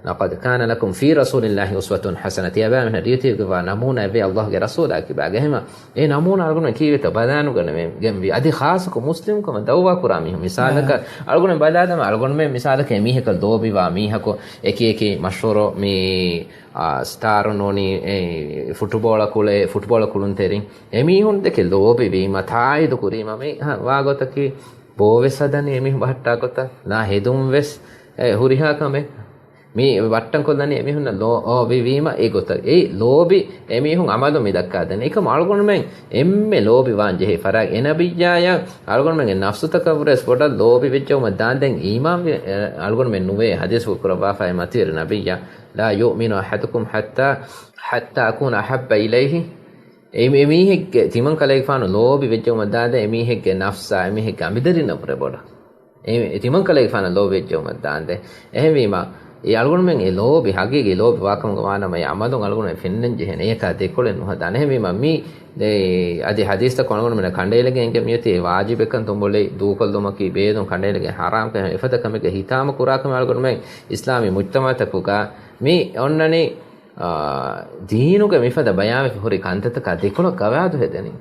لقد كان لكم في رسول الله أسوة حسنة. ތިޔަބާމެންނަށް ރިވެތިވެގެންވާ ނަމޫނާއެއްވޭ ﷲ ގެ ރަސޫލާ ކިބާގަ. އެހެމަ އެ ނަމޫނާ އަޅުގަނޑުމެން ކީއްވެތޯ ބަލާނުގަނެވެގެންވީ. އަދި ޚާއްޞަކޮށް މުސްލިމްކަމަށް ދައުވާ ކުރާ މީހުން މިސާލަކަށް، އަޅުގަނޑުމެން ބަލާލަމާ، އަޅުގަނޑުމެން މިސާލަކަށް އެމީހަކަށް ލޯބިވާ މީހަކު އެކި އެކި މަޝްހޫރު މި، އާ، ސްޓާރު ނޫނީ، އެ، ފުޓުބޯޅަ ކުޅޭ، ފުޓުބޯޅަ ކުޅުންތެރިން އެމީހުން ދެކެ ލޯބިވީމަ، ތާއީދު ކުރީމަ، މި، ހަ، ވާގޮތަކީ ބޯވެސް ހަދަނީ އެމީހުން ބަހައްޓާ ގޮތަށް، ނާ ހެދުން ވެސް، އެ، ހުރިހާ ކަމެއް. މި ވައްޓަން ކޮށްލަނީ އެމީހުންނަށް ލޯ-، އޯ، ވި-، ވީމަ އެ ގޮތަށް. އެ ލޯބި އެމީހުން އަމަލު މި ދައްކާދެނީ. އެކަމް އަޅުގަނޑުމެން އެންމެ ލޯބިވާން ޖެހޭ ފަރާތް އެ ނަބިއްޔާޔަށް އަޅުގަނޑުމެންގެ ނަފްސުތަކަށްވުރެސް ބޮޑަށް ލޯބި ވެއްޖައުމަށް ދާންދެން އީމާން ވި-، އެ، އަޅުގަނޑުމެން ނުވޭ ހަދީސްފުޅު ކުރައްވާފައި މަތިވެރި ނަބިއްޔާ، لا يؤمن أحدكم حتى، حتى أكون أحب إليه. އެ، އެމީހެއްގެ ތިމަން ކަލޭގެފާނު ލޯބި ވެއްޖައުމަށް ދާންދެން އެމީހެއްގެ ނަފްސާ އެމީހެއްގެ އަނބިދަރިންނަށްވުރެ ބޮޑަށް. އެ، ތިމަން ކަލޭގެފާނަށް ލޯބިވެއްޖައުމަށް ދާންދެން. އެހެންވީމަ، އެ އަޅުގަނޑުމެން އެ ލޯބި ހަގީގީ ލޯބި ވާކަމުގަ ވާނަމަ، އެ އަމަލުން އަޅުގަނޑުމެން ފެންނަން ޖެހޭނެ. އެޔަކާ ދެކޮޅެއް ނުހަދާނެ. އެހެންވީމަ، މި، އެ، އަދި ހަދީސްތަކުން އަޅުގަނޑުމެންނަށް ކަނޑައެޅިގެން އެނގެ މިއޮތީ އެ ވާޖިބެއްކަން ތުނބުޅި ދޫކޮށްލުމަކީ ބޭދުން ކަނޑައެޅިގެން ހަރާމްކަން އެފަދަ ކަމެއްގެ ހިތާމަ ކުރާކަމެއް އަޅުގަނޑުމެން އިސްލާމީ މުޖްތަމަޢުތަކުގަ މި އޮންނަނީ، އާ، ދީނުގެ މިފަދަ ބަޔާންވެފަ ހުރި ކަންތައްތަކާ ދެކޮޅަށް ގަވާއިދު ހެދެނީ.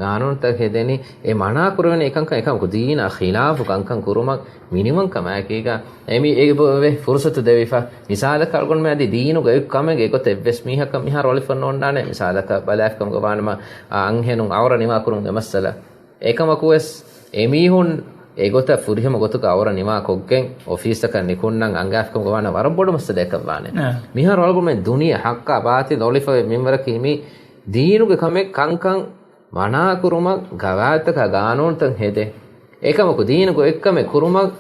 ގާނޫނުތައް ހެދެނީ އެ މަނާ ކުރެވެނީ އެކަންކަން އެކަމަކު ދީނާ ޚިލާފު ކަންކަން ކުރުމަށް މިނިވަން ކަމާއެކީގަ އެމީ އެ ބޮ-، ވެ ފުރުސަތު ދެވިފަ. މިސާލަކަށް އަޅުގަނޑުމެން އަދި ދީނުގެ އެއް ކަމެއްގެ ގޮތެއް ވެސް މީހަކަށް މިހާރު އޮޅިފަ ނޯންނާނެ. މިސާލަކަށް ބަލާފިކަމުގަ ވާނަމަ، އަ-، އަންހެނުން އަވަރަ ނިމާ ކުރުމުގެ މައްސަލަ. އެކަމަކުވެސް އެމީހުން އެގޮތަށް ފުރިހަމަ ގޮތުގަ އަވަރަ ނިމާ ކޮށްގެން އޮފީސްތަކަށް ނިކުންނަން އަންގާފިކަމުގަ ވާނަ ވަރަށް ބޮޑު މައްސަލައަކަށް ވާނެ. އަ. މިހާރު އަޅުގަނޑުމެން ދުނިޔެ ޙައްޤާ ބާޠިލް އޮޅިފަވެ މިންވަރަކީ މި ދީނުގެ ކަމެއް ކަންކަން މަނާ ކުރުމަށް ގަވާއިދުތަކާ ގާނޫނުތައް ހެދޭ. އެކަމަކު ދީނުގެ އެއްކަމެއް ކުރުމަށް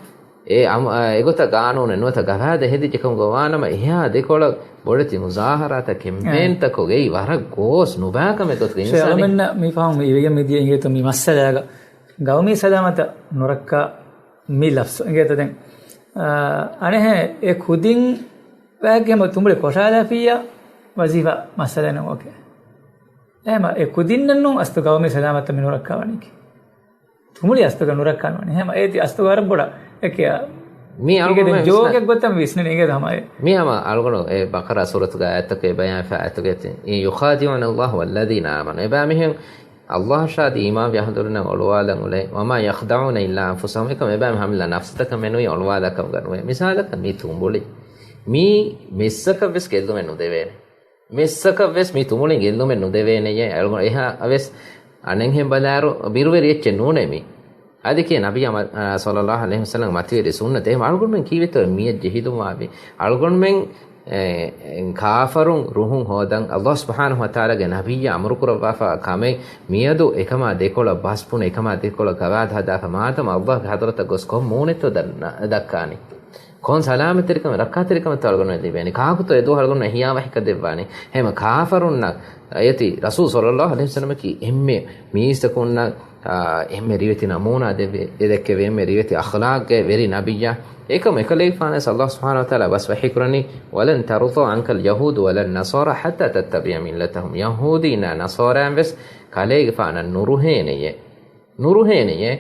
އެ އަމ-، އަ، އެގޮތަށް ގާނޫނެއް ނުވަތަ ގަވާއިދެއް ހެދިއްޖެ ކަމުގަ ވާނަމަ، އެހާ ދެކޮޅަށް ބޮޑެތި މުޒާހަރާތައް، ކެމްޕޭންތަކުގައި ވަރަށް ގޯސް ނުބާ ކަމެއް ގޮތުގަ އިންސާނެއް. ޝޭޚް އަޅުމެންނަށް މި ފަހުން މި އިވެގެން މިދިޔަ އިނގޭތޯ މި މައްސަލާގަ ގައުމީ ސަލާމަތަށް ނުރައްކާ މި ލަފްޒު އިނގޭތޯ ދެން، އަ، އަނެއްހެން އެ ކުދިން ވައެއްގެ ހަމަ ތުނބުޅި ކޮށާލާފިއްޔާ ވަޒީފާ މައްސަލައެއް ނޫން. އޯކޭ. އެހެމަ އެ ކުދިންނަށް ނޫން އަސްތު ގައުމީ ސަލާމަތަށް މި ނުރައްކާވަނީކީ. ތުނބުޅި އަސްތުގަ ނުރައްކާން ވަނީ. އެހެމަ އޭތި އަސްތުގަ ވަރަށް ބޮޑަށް އެކެއް މި އަޅުގަނޑު ދެން މި ޖޯކެއް ގޮތަށް ވިސްނެނީ އިނގޭ ހަމައޭ. މި ހަމަ އަޅުގަނޑު އެ ބަޤަރާ ސޫރަތުގަ އާޔަތަކެއް ބަޔާންވެފަ އާޔަތުގައި ތި، إن يخادعون الله والذين آمنوا. އެބައިމީހުން ﷲ އަށާ އަދި އީމާންވި އަހުލުންނަށް އޮޅުވާލަން އުޅޭ. وما يخدعون إلا أنفسهم. އެކަމް އެބައިމީހުން ހަމަލާ ނަފްސުތަކަށް މެނުވީ އޮޅުވާލާކަމުގަ ނުވޭ. މިސާލަކަށް މި ތުނބުޅި. މީ މިސްއަކަށް ވެސް ގެއްލުމެއް ނުދެވޭނެ. މިސްއަކަށް ވެސް މި ތުނބުޅިން ގެއްލުމެއް ނުދެވޭނެޔޭ. އެހާ ވެސް އަނެއްހެން ބަލާއިރު ބިރުވެރި އެއްޗެއް ނޫނޭ މީ. އަދި ކިޔޭ ނަބިއްޔާ، އާ، ޞައްލައްލާހު ޢަލައިހި ވަސައްލަމް މަތިވެރި ސުންނަތެއް. އެހެން އަޅުގަނޑުމެން ކީއްވެތޯ މިއަށް ޖެހިލުންވާ މީ؟ އަޅުގަނޑުމެން، އެ، އެ، ކާފަރުން ރުހުން ހޯދަން ﷲ ސުބްޙާނަހު ވަތަޢާލާގެ ނަބިއްޔާ އަމުރު ކުރައްވާފަ ކަމެއް މިއަދު އެކަމާ ދެކޮޅަށް ބަސް ބުނެ، އެކަމާ ދެކޮޅަށް ގަވާއިދު ހަދާފަ މާދަމާ ﷲ ގެ ޙަޟްރަތަށް ގޮސް ކޮން މޫނެއްތޯ ދަ-، ދައްކާނީ؟ ކޮން ސަލާމަތްތެރިކަމެއް، ރައްކާތެރިކަމެއްތޯ އަޅުގަނޑުމެން ލިބޭނީ؟ ކާކުތޯ އެދުވަހު އަޅުގަނޑުމެން ހިޔާވަހިކަން ދެއްވާނީ؟ އެހެމަ ކާފަރުންނަށް އޭތި ރަސޫލު ޞައްލައްލާހު ޢަލައިހި ވަސައްލަމަކީ އެންމެ މީސްތަކުންނަށް، އާ، އެންމެ ރިވެތި ނަމޫނާ ދެއްވި، ދެ-، ދެއްކެވި، އެންމެ ރިވެތި އަޚްލާޤްގެ ވެރި ނަބިއްޔާ. އެކަމު އެކަލޭގެފާނަށް ﷲ ސުބްޙާނަހު ވަތަޢާލާ ބަސް ވަޙީ ކުރަނީ، ولن ترضى عنك اليهود ولا النصارى حتى تتبع ملتهم. ޔަހޫދީންނާ ނަޞާރާއިން ވެސް ކަލޭގެފާނަށް ނުރުހޭނެޔޭ. ނުރުހޭނެޔޭ،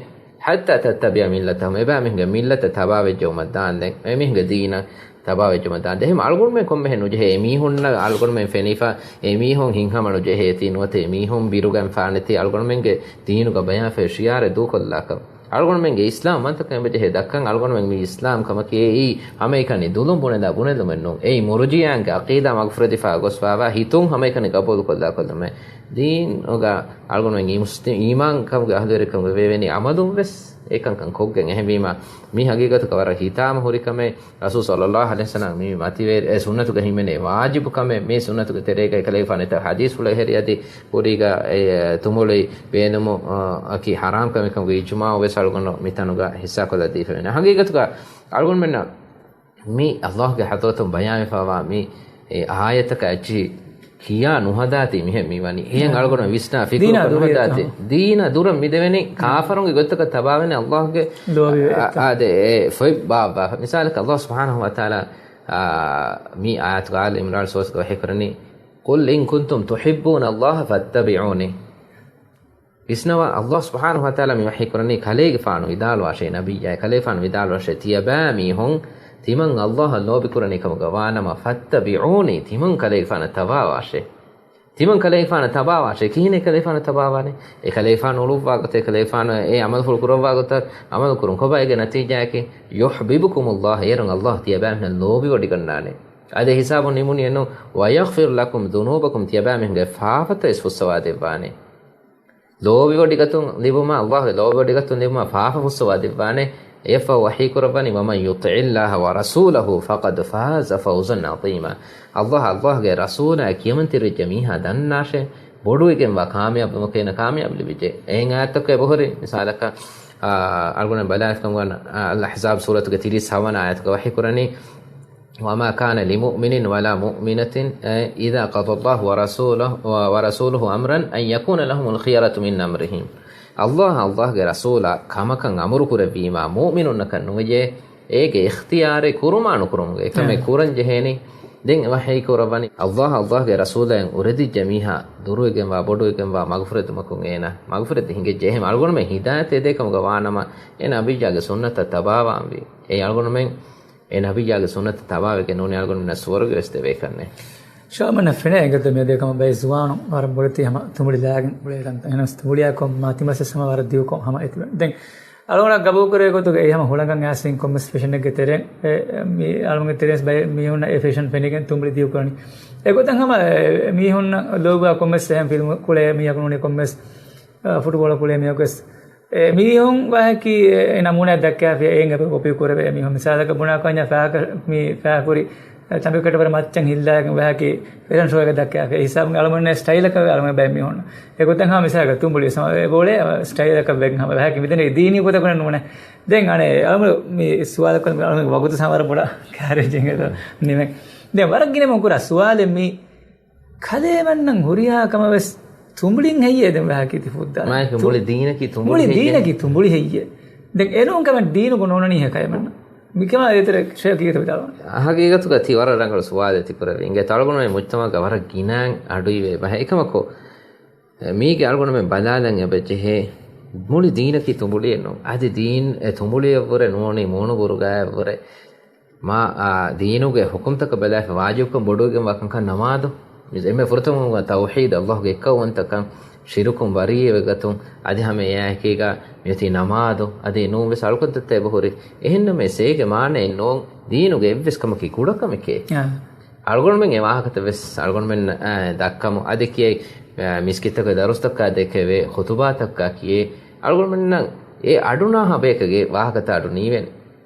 حتى تتبع ملتهم، އެބައިމީހުންގެ މިއްލަތަށް ތަބާވެއްޖައުމަށް ދާންދެން، އެމީހުންގެ ދީނަށް ތަބާވެއްޖައުމަށް ދާންދެން. އެހެން އަޅުގަނޑުމެން ކޮންމެހެން ނުޖެހޭ، އެމީހުންނަށް އަޅުގަނޑުމެން ފެނިފަ، އެމީހުން ހިތްހަމަ ނުޖެހޭތީ، ނުވަތަ އެމީހުން ބިރުގަންފާނެތީ، އަޅުގަނޑުމެންގެ ދީނުގަ ބަޔާންފައި ޝިޢާރެއް ދޫކޮށްލާކަށް. އަޅުގަނޑުމެންގެ އިސްލާމް ވަންތަކަން އެބަޖެހޭ ދައްކަން. އަޅުގަނޑުމެން މި އިސްލާމް ކަމަކީ އެއީ ހަމައެކަނި ދުލުން ބުނެލާ ބުނެލުމެއް ނޫން. އެއީ މުރުޖިއާންގެ ޢަޤީދާ މަގުފުރެދިފާ ގޮސްފާވާ ހިތުން ހަމައެކަނި ޤަބޫލުކޮށްލާކަށްލުމެއް. ދީނުގަ އަޅުގަނޑުމެން އީ މުސްލިމް އީމާންކަމުގެ އަހުލުވެރިކަމުގެ ވެވެނީ ޢަމަލުން ވެސް އެކަންކަން ކޮށްގެން. އެހެންވީމަ، މި ހަގީގަތުގަ ވަރަށް ހިތާމަ ހުރި ކަމެއް. ރަސޫލު ޞައްލައްލާހު ޢަލައިހި ވަސައްލަމް މި މަތިވެރި، އެ ސުންނަތުގަ ހިމެނޭ ވާޖިބު ކަމެއް. މި ސުންނަތުގެ ތެރޭގަ އެކަލޭގެފާނު އެތައް ޙަދީޘްފުޅު އެހެރި އަދި ކުރީގަ އެ ތުނބުޅި ބޭނުމު، އަކީ ޙަރާމް ކަމެއް ކަމުގެ އިޖުމާޢު ވެސް އަޅުގަނޑު މިތަނުގަ ހިއްސާކޮށްލަދީފަވޭނެ. ހަގީގަތުގަ އަޅުގަނޑުމެންނަށް މި ﷲ ގެ ޙަޟްރަތުން ބަޔާންވެފަވާ މި އާޔަތަކަށް އެއްޗިހި ކިޔާ ނުހަދާތީ މިހެން މިވަނީ. އެހެން އަޅުގަނޑު ވިސްނާ ފިކުރު ދީނާ ކޮށް ދުރުވި ނުހަދާތީ. އެއްޗެއް. ދީނާ ދުރަށް މިދެވެނީ ކާފަރުންގެ ގޮތަކަށް ތަބާވެނީ އައްލާހުގެ ލޯބިވެ އެއްޗެއް. އާ، އާދެ، އެ ފޮތް ބާއްވާފަ. މިސާލަކަށް އައްލާހު ސުބްޙާނަހު ވަތަޢާލާ، އާ، މި އާޔަތުގަ އާލު ޢިމްރާން ސޫރަތުގަ ވަޙީ ކުރަނީ، "قل إن كنتم تحبون الله فاتبعوني." ވިސްނަވާ، އައްލާހު ސުބްޙާނަހު ވަތަޢާލާ މި ވަޙީ ކުރަނީ ކަލޭގެފާނު ވިދާޅުވާށޭ، ނަބިއްޔާ، ކަލޭގެފާނު ވިދާޅުވާށޭ، ތިޔަބައިމީހުން ތިމަން އައްލާހަށް ލޯބި ކުރަނީ ކަމުގަ ވާނަމަ، فاتبعوني، ތިމަން ކަލޭގެފާނަށް ތަބާވާށޭ. ތިމަން ކަލޭގެފާނަށް ތަބާވާށޭ. ކިހިނެއް ކަލޭގެފާނަށް ތަބާވާނެ؟ އެ ކަލޭގެފާނު އުޅުއްވާ ގޮތަށް، އެ ކަލޭގެފާނު އެ ޢަމަލުފުޅު ކުރައްވާ ގޮތަށް ޢަމަލު ކުރުން. ކޮބާ އޭގެ ނަތީޖާއަކީ؟ يحببكم الله، އޭރުން އައްލާހު ތިޔަބައިމީހުން ލޯބިވޮޑިގަންނާނެ. އަދި ހިސާބު ނިމުނީ އެންނު، ويغفر لكم ذنوبكم، ތިޔަބައިމީހުންގެ ފާފަތައް ވެސް ފުއްސަވާ ދެއްވާނެ. ލޯބިވޮޑިގަތުން ލިބުމާ، އައްލާހުގެ ލޯބިވޮޑިގަތުން ލިބުމާ ފާފަ ފުއްސަވާ ދެއްވާނެ. އެއަށްފަހު ވަޙީ ކުރައްވަނީ، "ومن يطع الله ورسوله فقد فاز فوزا عظيما." އައްލާހަށް، އައްލާހުގެ ރަސޫލާއަށް ކިޔަމަންތެރިވެއްޖެ މީހާ ދަންނާށޭ، ބޮޑުވެގެންވާ ކާމިޔާބު ކަމަކަށް އޭނަ ކާމިޔާބު ލިބިއްޖެ. އެހެން އާޔަތަކު އެބަހުރި، މިސާލަކަށް، އާ، އަޅުގަނޑު ބަލާލިފަކަން ވަން، އާ، އަލްއަޙްޒާބް ސޫރަތުގެ ތިރީސް ހަވަނަ އާޔަތުގަ ވަޙީ ކުރަނީ، "وما كان لمؤمن ولا مؤمنة، އެ، إذا قضى الله ورسوله، ورسوله أمرا أن يكون لهم الخيرة من أمرهم." އައްލާހަށް، އައްލާހުގެ ރަސޫލާ ކަމަކަށް އަމުރު ކުރެއްވީމާ، މުއުމިނުންނަކަށް ނުވެއޭ އޭގެ އިޚްތިޔާރެއް ކުރުމާ ނުކުރުމުގެ އެކަމެއް އެ. ކުރަން ޖެހޭނީ. ދެން ވަޙީ ކުރައްވަނީ، އައްލާހަށް، އައްލާހުގެ ރަސޫލާއިން އުރެދިއްޖެ މީހާ ދުރުވެގެންވާ، ބޮޑުވެގެންވާ މަގުފުރެދުމަކުން އޭނަ މަގުފުރެދި ހިނގައްޖެ. އެހެން އަޅުގަނޑުމެން ހިދާޔަތް އެދޭ ކަމުގަ ވާނަމަ، އޭނަ ނަބިއްޔާގެ ސުންނަތަށް ތަބާވާންވީ. އެ އަޅުގަނޑުމެން އެ ނަބިއްޔާގެ ސުންނަތަށް ތަބާވެގެން ނޫނީ އަޅުގަނޑުމެންނަށް ސުވަރުގެ ވެސް ދެވޭކަށްނެއް. ޝާމަން ފެނޭ އެނގޭތޯ މިއަދު އެކަމަށް ބައެއް ޒުވާނުން ވަރަށް ބޮޑެތި ހަމަ ތުނބުޅި ލާގެން އުޅޭކަން. އެހެނަސް ތުނބުޅިއާ ކޮން މާ ތިމަސެސް ހަމަ ވަރަށް ދިގުކޮށް ހަމަ އެތިބެ. ދެން އަޅުގަނޑަށް ގަބޫލުކުރޭ ގޮތުގަ އެ ހަމަ ހުޅަނގަށް އައިސް ކޮންމެސް ފެޝަނެއްގެ ތެރެއިން އެ، މި އަޅުގަނޑުގެ ތެރެއިން ބައެއް މީހުންނަށް އެ ފެޝަން ފެނިގެން ތުނބުޅި ދިގުކުރަނީ. އެގޮތަށް ހަމަ އެ، މީހުންނަށް ލޯބިވާ ކޮންމެސް އެހެން ފިލްމު ކުޅޭ މީހަކު ނޫނީ ކޮންމެސް، އަ، ފުޓުބޯޅަ ކުޅޭ މީހަކު ވެސް އެ މީހުން ވާހަކީ އެ ނަމޫނާ ދައްކާފިޔާ އެއިން އެބަ ކޮޕީ ކުރެވޭ މީހުން. މިސާލަކަށް ބުނާކަންޏާ ފާކަށް މި ފާކުރި ތަނބިކަޓަވަރ މައްޗަށް ހިއްލާގެން ވާހަކީ ފެޝަން ޝޯއެއްގަ ދައްކާފިޔާ. އެ ހިސާބުން އަޅުގަނޑު ސްޓައިލަކަށް ވެ އަޅުގަނޑު ބައެއް މީހުން. އެގޮތަށް ހަމަ މިސާލަކަށް ތުނބުޅި ސަމަ އެ ބޯޅޭ ސްޓައިލަކަށް ވެ ހަމަ ވާހަކީ މިދެނީ ދީނީ ގޮތަކުން ނޫނޭ. ދެން އަނެއް އަޅުގަނޑު މި ސުވާލަކަށް އަޅުގަނޑު ވަގުތު ސަމަ ވަރަށް ބޮޑަށް ކައިރި ޖެހިގެން ނިމެން. ދެން ވަރަށް ގިނަ މި ކުރާ ސުވާލެއް މި ކަލޭމެންނަށް ހުރިހާ ކަމަށް ވެސް ތުނބުޅިން ހެއްޔޭ ދެން ވާހަކީ ތި ފުއްދާ؟ މާތް ތު-، މުޅި ދީނަކީ ތުނބުޅި މުޅި ހެއްޔޭ؟ ދީނަކީ ތުނބުޅި ހެއްޔޭ؟ ދެން އެނޫން ކަމެއް ދީނުގަ ނޯންނަނީ ހެ ކަލޭމެންނަށް. މިކަމާ އޭތެރެ ޝޭޚް ކީކޭތަ ވިދާޅުވަނީ؟ ހަގީގަތުގަ ތި ވަރަށް ރަނގަޅު ސުވާލެއް ތި ކުރެއްވީ. އިނގޭތޯ އަޅުގަނޑުމެން މުޖްތަމަޢުގަ ވަރަށް ގިނައިން އަޑުއިވޭ ބަހެއް. އެކަމަކު، މީގެ އަޅުގަނޑުމެން ބަލާލަން އެބަ ޖެހޭ، މުޅި ދީނަކީ ތުނބުޅިއެއް ނޫން. އަދި ދީން އެ ތުނބުޅިއެއްވުރެ ނޫނީ މޫނު ބުރުގާއެއްވުރެ. މާ، އާ، ދީނުގެ ޙުކުމްތަކަށް ބަލާފަ ވާޖިބުކަން ބޮޑުވެގެންވާ ކަންކަން ނަމާދު. މި-، އެންމެ ފުރަތަމަ ތައުޙީދު، ﷲ ގެ އެއްކައުވަންތަކަން، ޝިރުކުން ބަރީއަވެގަތުން، އަދި ހަމަ އެއާއެކީގަ މިއޮތީ ނަމާދު، އަދި ނޫންވެސް އަޅުކަންތައްތައް އެބަހުރި. އެހެންނަމަވެސް އޭގެ މާނައެއް ނޫން، ދީނުގެ އެއްވެސް ކަމަކީ ކުޑަކަމެކޭ. އާ. އަޅުގަނޑުމެން އެ ވާހަކަތައް ވެސް އަޅުގަނޑުމެން، އާ، ދައްކަމު. އަދި ކިޔައި، އާ، މިސްކިތްތަކުގެ ދަރުސްތަކާ ދެކެވޭ، ޚުތުބާތަކާ ކިޔޭ. އަޅުގަނޑުމެންނަށް އެ އަޑުނާހާ ބަޔަކަށް އެ ވާހަކަތައް އަޑު ނީވޭނެ.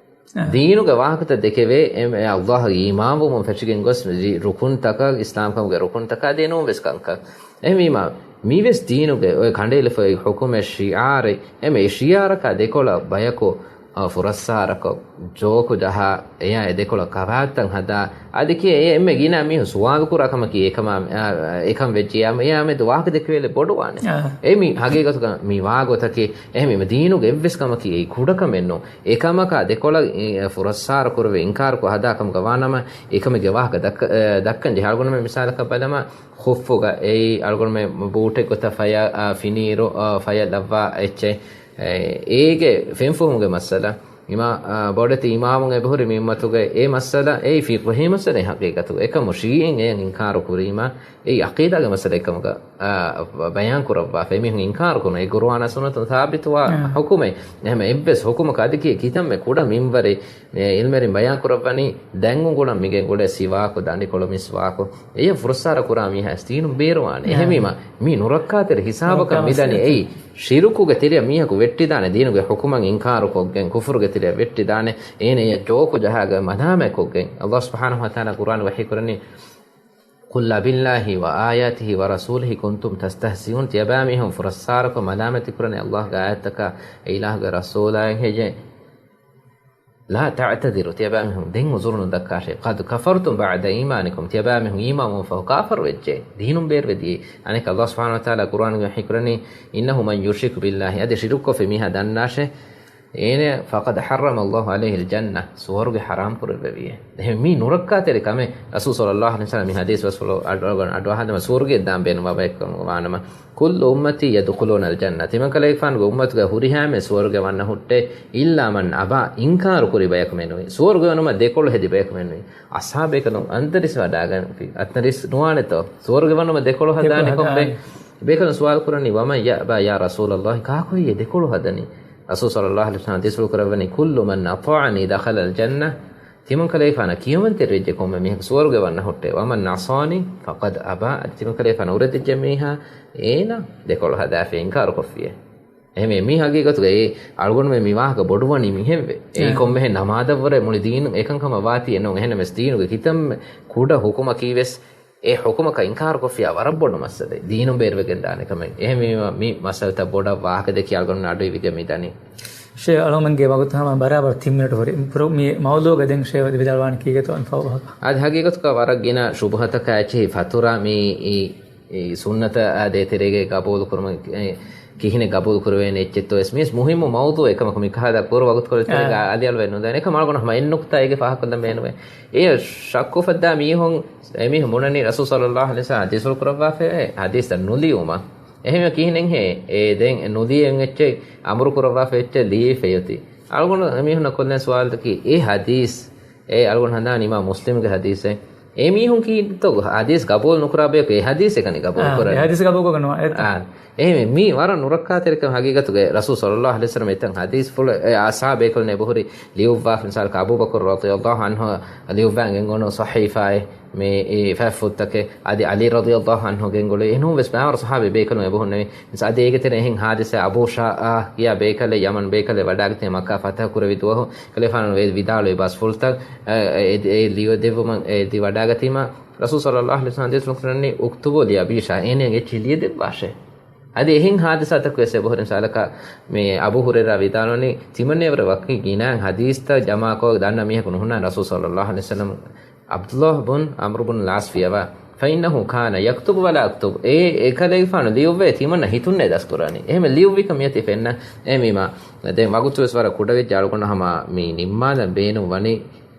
އަހަ. ދީނުގެ ވާހަކަތައް ދެކެވޭ، އެ، އެ ﷲ އަށް އީމާންވުމުން ފެށިގެން ގޮސް ރި-، ރުކުންތަކަށް، އިސްލާމްކަމުގެ ރުކުންތަކާ ދޭ ނޫންވެސް ކަންކަން. އެހެންވީމާ، މިވެސް ދީނުގެ އޮތް ކަނޑައެޅިފައި ޙުކުމެއް ޝިޢާރެއް، އެމެ ޝިޢާރަކާ ދެކޮޅަށް ބަޔަކު، އަ، ފުރައްސާރަކޮށް، ޖޯކު ޖަހާ، އެޔާ އެ ދެކޮޅަށް ކަވާތައް ހަދާ، އަދި ކިޔޭ އެ އެންމެ ގިނަ މީހުން ސުވާލު ކުރާ ކަމަކީ އެކަމާ، އާ، އެކަން ވެއްޖެޔާ، އެޔާ މެދު ވާހަކަ ދެކެވޭލެއް ބޮޑުވާނެ. އާ. އެ މި ހަގީގަތުގަ މި ވާ ގޮތަކީ، އެހެންވީމަ ދީނުގެ އެއްވެސް ކަމަކީ އެއީ ކުޑަކަމެއް ނޫން. އެކަމަކާ ދެކޮޅަށް، އެ، ފުރައްސާރަ ކުރެވޭ އިންކާރުކޮށް ހަދާ ކަމުގަ ވާނަމަ، އެކަމެއްގެ ވާހަކަ ދައްކަ-، އެ، ދައްކަން ޖެހޭ. އަޅުގަނޑުމެން މިސާލަކަށް ބަލަމާ، ޚުއްފުގަ އެއީ އަޅުގަނޑުމެން ބޫޓެއް ގޮތަށް ފަޔަށް، އާ، ފިނިއިރު، އާ، ފަޔަށް ލައްވާ އެއްޗެއް. އެ، އޭގެ ފެންފުހުމުގެ މައްސަލަ. އިމާ-، އާ، ބޮޑެތި އިމާމުން އެބަހުރި މި އުއްމަތުގެ އެ މައްސަލަ، އެއީ ފިޤްހީ މައްސަލައެއް ހަގީގަތުގަ. އެކަމު ޝީޢީން އެޔަށް އިންކާރު ކުރީމާ، އެއީ ޢަޤީދާގެ މައްސަލައެއް ކަމުގަ، އާ، ބަޔާން ކުރައްވާފަ. އެމީހުން އިންކާރު ކުރުން. އެ ޤުރުއާނާ ސުންނަތުން ސާބިތުވާ އާ. ޙުކުމެއް. އެހެން އެއްވެސް ޙުކުމަކަށް އަދި ކި-، ކިތަންމެ ކުޑަ މިންވަރެއް މި ޢިލްމުވެރިން ބަޔާން ކުރައްވަނީ، ދަތް އުނގުޅަން މިގެން ގުޅޭ ސިވާކު، ދަނޑިކޮޅު މިސްވާކު. އެޔަށް ފުރައްސާރަ ކުރާ މީހާ ދީނުން ބޭރުވާނެ. އާ. އެހެންވީމާ، މީ ނުރައްކާތެރި ހިސާބަކަށް ނުރައްކާ މިދަނީ މައްސަލަ. އެއީ ޝިރުކުގެ ތެރެއަށް މީހަކު ވެއްޓިދާނެ، ދީނުގެ ޙުކުމަށް އިންކާރުކޮށްގެން، ކުފުރުގެ ތެރެއަށް ވެއްޓިދާނެ، އޭނަޔަށް ޖޯކު ޖަހާގެން މަލާމާތްކޮށްގެން. ﷲ ސުބްޙާނަހު ވަތަޢާލާ ޤުރުއާން ވަޙީ ކުރަނީ، "قل أبالله وآياته ورسوله كنتم تستهزئون." ތިޔަބައިމީހުން ފުރައްސާރަކޮށް މަލާމާތް ކުރަނީ ﷲގެ އާޔަތްތަކާ، އެ އިލާހުގެ ރަސޫލާއަށް ހެއްޔޭ؟ لا تعتذروا، ތިޔަބައިމީހުން ދެން ޢުޛުރު ނުދައްކާށޭ. قد كفرتم بعد إيمانكم، ތިޔަބައިމީހުން އީމާންވުން ފަހު ކާފަރު ވެއްޖެ. ދީނުން ބޭރުވެ ދިޔައީ. އަނެކަ ﷲ ސުބްޙާނަހޫ ވަތަޢާލާ ޤުރުއާނުގައި ވަޙީކުރަނީ، إنه من يشرك بالله، އަދި ޝިރުކުކޮށްފި މީހާ ދަންނާށޭ، އޭނަ، فقد حرم الله عليه الجنة، ސުވަރުގެ ޙަރާމް ކުރެއްވެވިއޭ. އެހެން މީ ނުރައްކާތެރި ކަމެއް. ރަސޫލު ޞައްލައްލާހު ޢަލައިހި ވަސައްލަމް މި ޙަދީޘް ވެސް ފުޅު އަޑު، އަޑު، އަޑުއަހާލަމާ، ސުވަރުގެ ދާން ބޭނުންވާ ބަޔަކަށް ވާނަމަ، كل أمتي يدخلون الجنة، ތިމަންކަލޭގެފާނުގެ އުއްމަތުގެ ހުރިހާމެ ސުވަރުގެ ވަންނަ ހުއްޓޭ، إلا من أبى، އިންކާރު ކުރި ބަޔަކު މެނުވީ. ސުވަރުގެ ވަނުމަށް ދެކޮޅު ހެދި ބަޔަކު މެނުވީ. އަޞްޙާބޭކަލުން އަންތަރިސް ވަޑާގަންފި، އަންތަރިސް ނުވާނެތޯ؟ ސުވަރުގެ ވަނުމަށް ދެކޮޅު ހަދާނެ ކޮންބޭ؟ ބޭކަލުން ސުވާލު ކުރަނީ، ومن يأبى يا رسول الله، ކާކު ހެއްޔޭ ދެކޮޅު ހަދަނީ؟ ރަސޫލު ޞައްލައްލާހު ޢަލައިހި ވަސައްލަމް ޙަދީޘްފުޅު ކުރައްވަނީ، كل من أطاعني دخل الجنة، ތިމަންކަލޭގެފާނަށް ކިޔަމަންތެރިވެއްޖެ ކޮންމެ މީހަކު ސުވަރުގެ ވަންނަ ހުއްޓޭ، ومن عصاني فقد أبى، އަދި ތިމަންކަލޭގެފާނަށް އުރެދިއްޖެ މީހާ އޭނަ ދެކޮޅު ހަދާފި އިންކާރު ކޮށްފިޔޭ. އެހެންވެ، މީ ހަގީގަތުގައި އަޅުގަނޑުމެން މި ވާހަކަ ބޮޑުވަނީ މިހެންވެ. އެއީ ކޮންމެހެން ނަމާދަށްވުރެ މުޅި ދީނު އެކަންކަމަށް ވާތީ އެއްނޫން. އެހެންނަމަވެސް ދީނުގެ ކިތަންމެ ކުޑަ ހުކުމަކީވެސް އެ ހުކުމަކަށް އިންކާރުކޮށްފިޔާ ވަރަށް ބޮޑު މައްސަލައެއް. ދީނުން ބޭރުވެގެން ދާނެ ކަމެއް. އެހެންވީމަ، މި މައްސަލަތައް ބޮޑަށް ވާހަކަދެއްކި އަޅުގަނޑު އަޑުއިވިގެން މި ދަނީ. ޝޭ، އަޅުމެންގެ ވަގުތު ހަމަ ބަރާބަރު ތިން މިނެޓު ހުރި. މި މައުޟޫގަ ދެން ޝޭ ވިދާޅުވާނެ ކީގެތޯ އަންފާ ވާހަކަ؟ އަދި ހަގީގަތުގަ ވަރަށް ގިނަ ޝުބުހަތަކާ އެއްޗެހި ފަތުރާ މި އި އެ ސުންނަތާ ދޭތެރޭގައި ގަބޫލު ކުރުމަށް، އެ، ކިހިނެއް ގަބޫލު ކުރެވޭނެ އެއްޗެއްތޯ ވެސް މީސް މުހިއްމު މައުޟޫ އެކަމަކު މިކަހަލަ ކުރު ވަގުތުކޮޅެއް ތެރޭގަ އާ. އަލިއަޅުވެ ނުދޭނެ. އެކަމަ އަޅުގަނޑު ހަމަ އެއް ނުކުތާ އޭގެ ފާހަގަކޮށްލަން ބޭނުވޭ. އެ ޝައްކު ފައްދާ މީހުން، އެމީހުން ބުނަނީ ރަސޫލު ޞައްލައްލާހު ޢަލައިހި ވަސައްލަމް ޙަދީޘްފުޅު ކުރައްވާފައި ޙަދީޘްތައް ނުލިޔުމަށް. އެހެންވެ ކިހިނެއްހޭ އެ ދެން ނުލިޔެން އެއްޗެއް އަމުރު ކުރައްވާފައި އެއްޗެއް ލިޔެފައި އޮތީ؟ އަޅުގަނޑު އެމީހުންނަށް ކޮށްލަން ސުވާލުތަކީ އެ ޙަދީޘް އެ އަޅުގަނޑު ހަނދާނީ އިމާމް މުސްލިމްގެ ޙަދީޘެއް. އެ މީހުން ކީއްތޯ ޙަދީޘް ގަބޫލު ނުކުރާ ބަޔަކު އެ ޙަދީޘް އެކަނި ގަބޫލު އާ، ކުރަނީ؟ އެ ޙަދީޘް ގަބޫލު ކުރަން ނުވާ، އެއްތަ؟ އާ. އެހެންވެ، މީ ވަރަށް ނުރައްކާތެރިކަން ޙަޤީޤަތުގައި ރަސޫލު ޞައްލައްލާހު ޢަލައިހި ވަސައްލަމް އެތަން ޙަދީޘްފުޅު އެ އަޞްޙާބޭކަލުން އެބަހުރި ލިޔުއްވާފަ، މިސާލަކަށް އަބޫބަކުރު ރަޟިޔައްލާހު ޢަންހު ލިޔުއްވާން ގެންގުޅުނު ޞަޙީފާއެއް މި އެ ފަތްފުޅުތަކެއް، އަދި ޢަލީ ރަޟިޔައްލާހު ޢަންހު ގެންގުޅުނު އެހެންވެސް ބައިވަރު ޞަޙާބީ ބޭކަލުން އެބަހުންނެވި. މިސް އަދި އޭގެ ތެރެއިން އެހެން ޙާދިސާ އަބޫ ޝާޢާ ކިޔާ ބޭކަލެއް ޔަމަން ބޭކަލެއް ވަޑާގަތީ މައްކާ ފަތަޙު ކުރެވި ދުވަހު ކަލޭފާނު ވިދާޅުވި ބަސްފުޅުތައް، އެ، އެ، އެ ލިޔުއްވުމަށް އެ ދި ވަޑާގަތީމަ ރަސޫލު ޞައްލައްލާހު ޢަލައިހި ވަސައްލަމް ޙަދީޘްފުޅު ކުރަނީ، اكتبوا لأبي شيئا، އޭނައަށް އެއްޗެއް ލިޔެދެއްވާށޭ. އަދި އެހެން ޙާދިސާތަކު ވެސް އެބަހުރި. މިސާލަކަށް މި އަބޫ ހުރައިރާ ވިދާޅުވަނީ، ތިމަންނައަށްވުރެ ވަކި ގިނައިން ޙަދީޘްތައް ޖަމާކޮށް ދަންނަ މީހަކު ނުހުންނާނެ ރަސޫލު ޞައްލައްލާހު ޢަލައިހި ވަސައްލަމް. ޢަބްދުﷲ ބުން ޢަމްރު ބުން ޢާޞް ފިޔަވާ، فإنه كان يكتب ولا أكتب، އެ، އެކަލޭގެފާނު ލިޔުއްވޭ، ތިމަންނަ ހިތުންނޭ ދަސްކުރާނީ. އެހެންވެ ލިޔުއްވިކަން މިއޮތީ ފެންނަ. އެ މީމާ ދެން ވަގުތު ވެސް ވަރަށް ކުޑަވެއްޖެ. އަޅުގަނޑު ހަމަ މި ނިންމާލަން ބޭނުން ވަނީ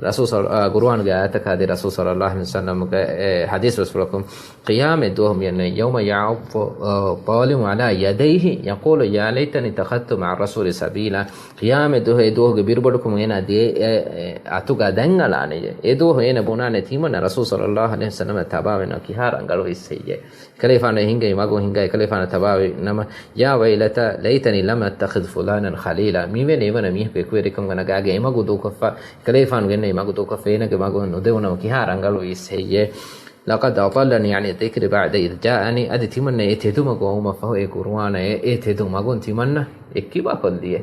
ރަސޫލު ޞައް-، އާ، ޤުރުއާނުގެ އާޔަތަކާ އަދި ރަސޫލު ޞައްލައްލާހު ޢަލައިހި ވަސައްލަމްގެ އެ ޙަދީޘް ވެސް ފުޅަކުން، ޤިޔާމަތް ދުވަހު މިއަންނަ، يوم يعض، އާ، الظالم على يديه يقول يا ليتني اتخذت مع الرسول سبيلا. ޤިޔާމަތް ދުވަހު އެ ދުވަހުގެ ބިރުބޮޑުކަމުން އޭނާ ދޭ، އެ، އެ، އަތުގަ ދަތް އަޅާނެޔޭ. އެ ދުވަހު އޭނަ ބުނާނެ ތިމަންނަ ރަސޫލު ޞައްލައްލާހު ޢަލައިހި ވަސައްލަމަށް ތަބާވެން ކިހާ ރަނގަޅުވީސް ހެއްޔޭ. ކަލޭފާނު އެ ހިނގައި މަގުން ހިނގައި ކަލޭފާނަށް ތަބާވި ނަމަ، يا ويلتى ليتني لم أتخذ فلانا خليلا. މިވެނި އެވަނަ މީހަކު އެކުވެރިކަމުގަ ނަގާގެ އެ މަގު ދޫކޮށްފަ، ކަލޭފާނު ގެންނެވި މަގު ދޫކޮށްފަ، އޭނަގެ މަގު ނުދެވުނަމަ ކިހާ ރަނގަޅުވީސް ހެއްޔޭ. لقد أضلني عن الذكر بعد إذ جاءني. އަދި ތިމަންނަ އެ ތެދު މަގު އައުމަށްފަހު އެ ޤުރުއާނާ އެ، އެ ތެދު މަގުން ތިމަންނަ އެއްކިބާކޮށްލިޔޭ.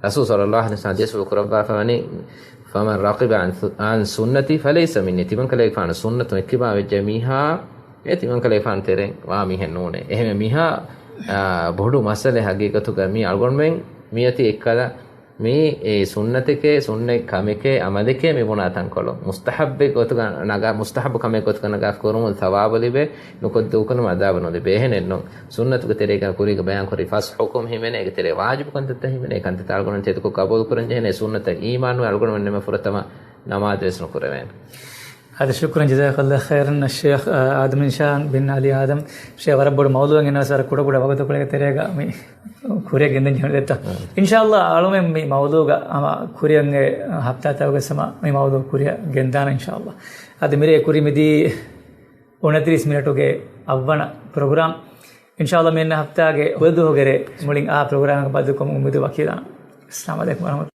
ރަސޫލު ޞައްލައްލާހު ޢަލައިހި ވަސައްލަމް ޙަދީޘްފުޅު ކުރައްވާފަ ވަނީ، فمن رغب عن، عن سنتي فليس مني. ތިމަންކަލޭގެފާނު ސުންނަތުން އެއްކިބާ ވެއްޖެ މީހާ، އެ ތިމަންކަލޭގެފާނު ތެރެއިން ވާ މީހެއް ނޫނޭ. އެހެންވެ މީހާ، އާ، ބޮޑު މައްސަލައެއް ޙަޤީޤަތުގަ. މީ އަޅުގަނޑުމެން މިއޮތީ އެއްކަލަ، މީ އެ ސުންނަތެކޭ، ސުންނަތް ކަމެކޭ، ޢަމަލެކޭ މި ބުނާ ތަންކޮޅު. މުސްތަޙައްބެއް ގޮތުގަ ނަގާ، މުސްތަޙައްބު ކަމެއް ގޮތުގަ ނަގާ ކުރުމުން ޘަވާބު ލިބޭ، ނުކޮށް ދޫކުރުމުން ޢަޛާބު ނުލިބޭ. އެހެނެއްނު. ސުންނަތުގެ ތެރޭގަ ކުރީގަ ބަޔާންކުރި ފަސް ޙުކުމް ހިމެނޭ، އޭގެ ތެރޭ ވާޖިބު ކަންތައްތައް ހިމެނޭ، ކަންތައްތައް އަޅުގަނޑު ތެދުކޮށް ޤަބޫލު ކުރަން ޖެހޭނެ، ސުންނަތަށް އީމާންވެ އަޅުގަނޑުމެން ނިމެ ފުރަތަމަ ނަމާދު ވެސް ނުކުރެވޭނެ. އަދި ޝުކްރަން ޖަޒާކައްލާހު ޚައިރަން އައްޝޭޚް، އާ، އާދަމް ޒީޝާން ބިން ޢަލީ އާދަމް. ޝޭޚް ވަރަށް ބޮޑު މައުޟޫއެއް ގެންނަވަސް ވަރަށް ކުޑަ ކުޑަ ވަގުތުކޮޅެއްގެ ތެރޭގަ މި ކުރިއަށް ގެންދަން ޖެހުނު ދެއްތަ؟ އިންޝާﷲ އަޅުމެން މި މައުޟޫގަ ހަމަ ކުރިއަށް އެ ހަފްތާތަކުގެ ސަމަ މި މައުޟޫ ކުރިއަށް ގެންދާނަން އިންޝާﷲ. އަދި މިރޭ ކުރި މިދީ އުނަތިރީސް މިނެޓުގެ އަށްވަނަ ޕްރޮގްރާމް. އިންޝާﷲ މިއަންނަ ހަފްތާގެ ހުވަދުހުގެރޭ މުޅިން އާ ޕްރޮގްރާމަކަށް ބައްދަލުކޮށް އުއްމީދު ވަކީލާން. އައްސަލާމު ޢަލައިކުމް ވަރަޙްމަތުﷲ.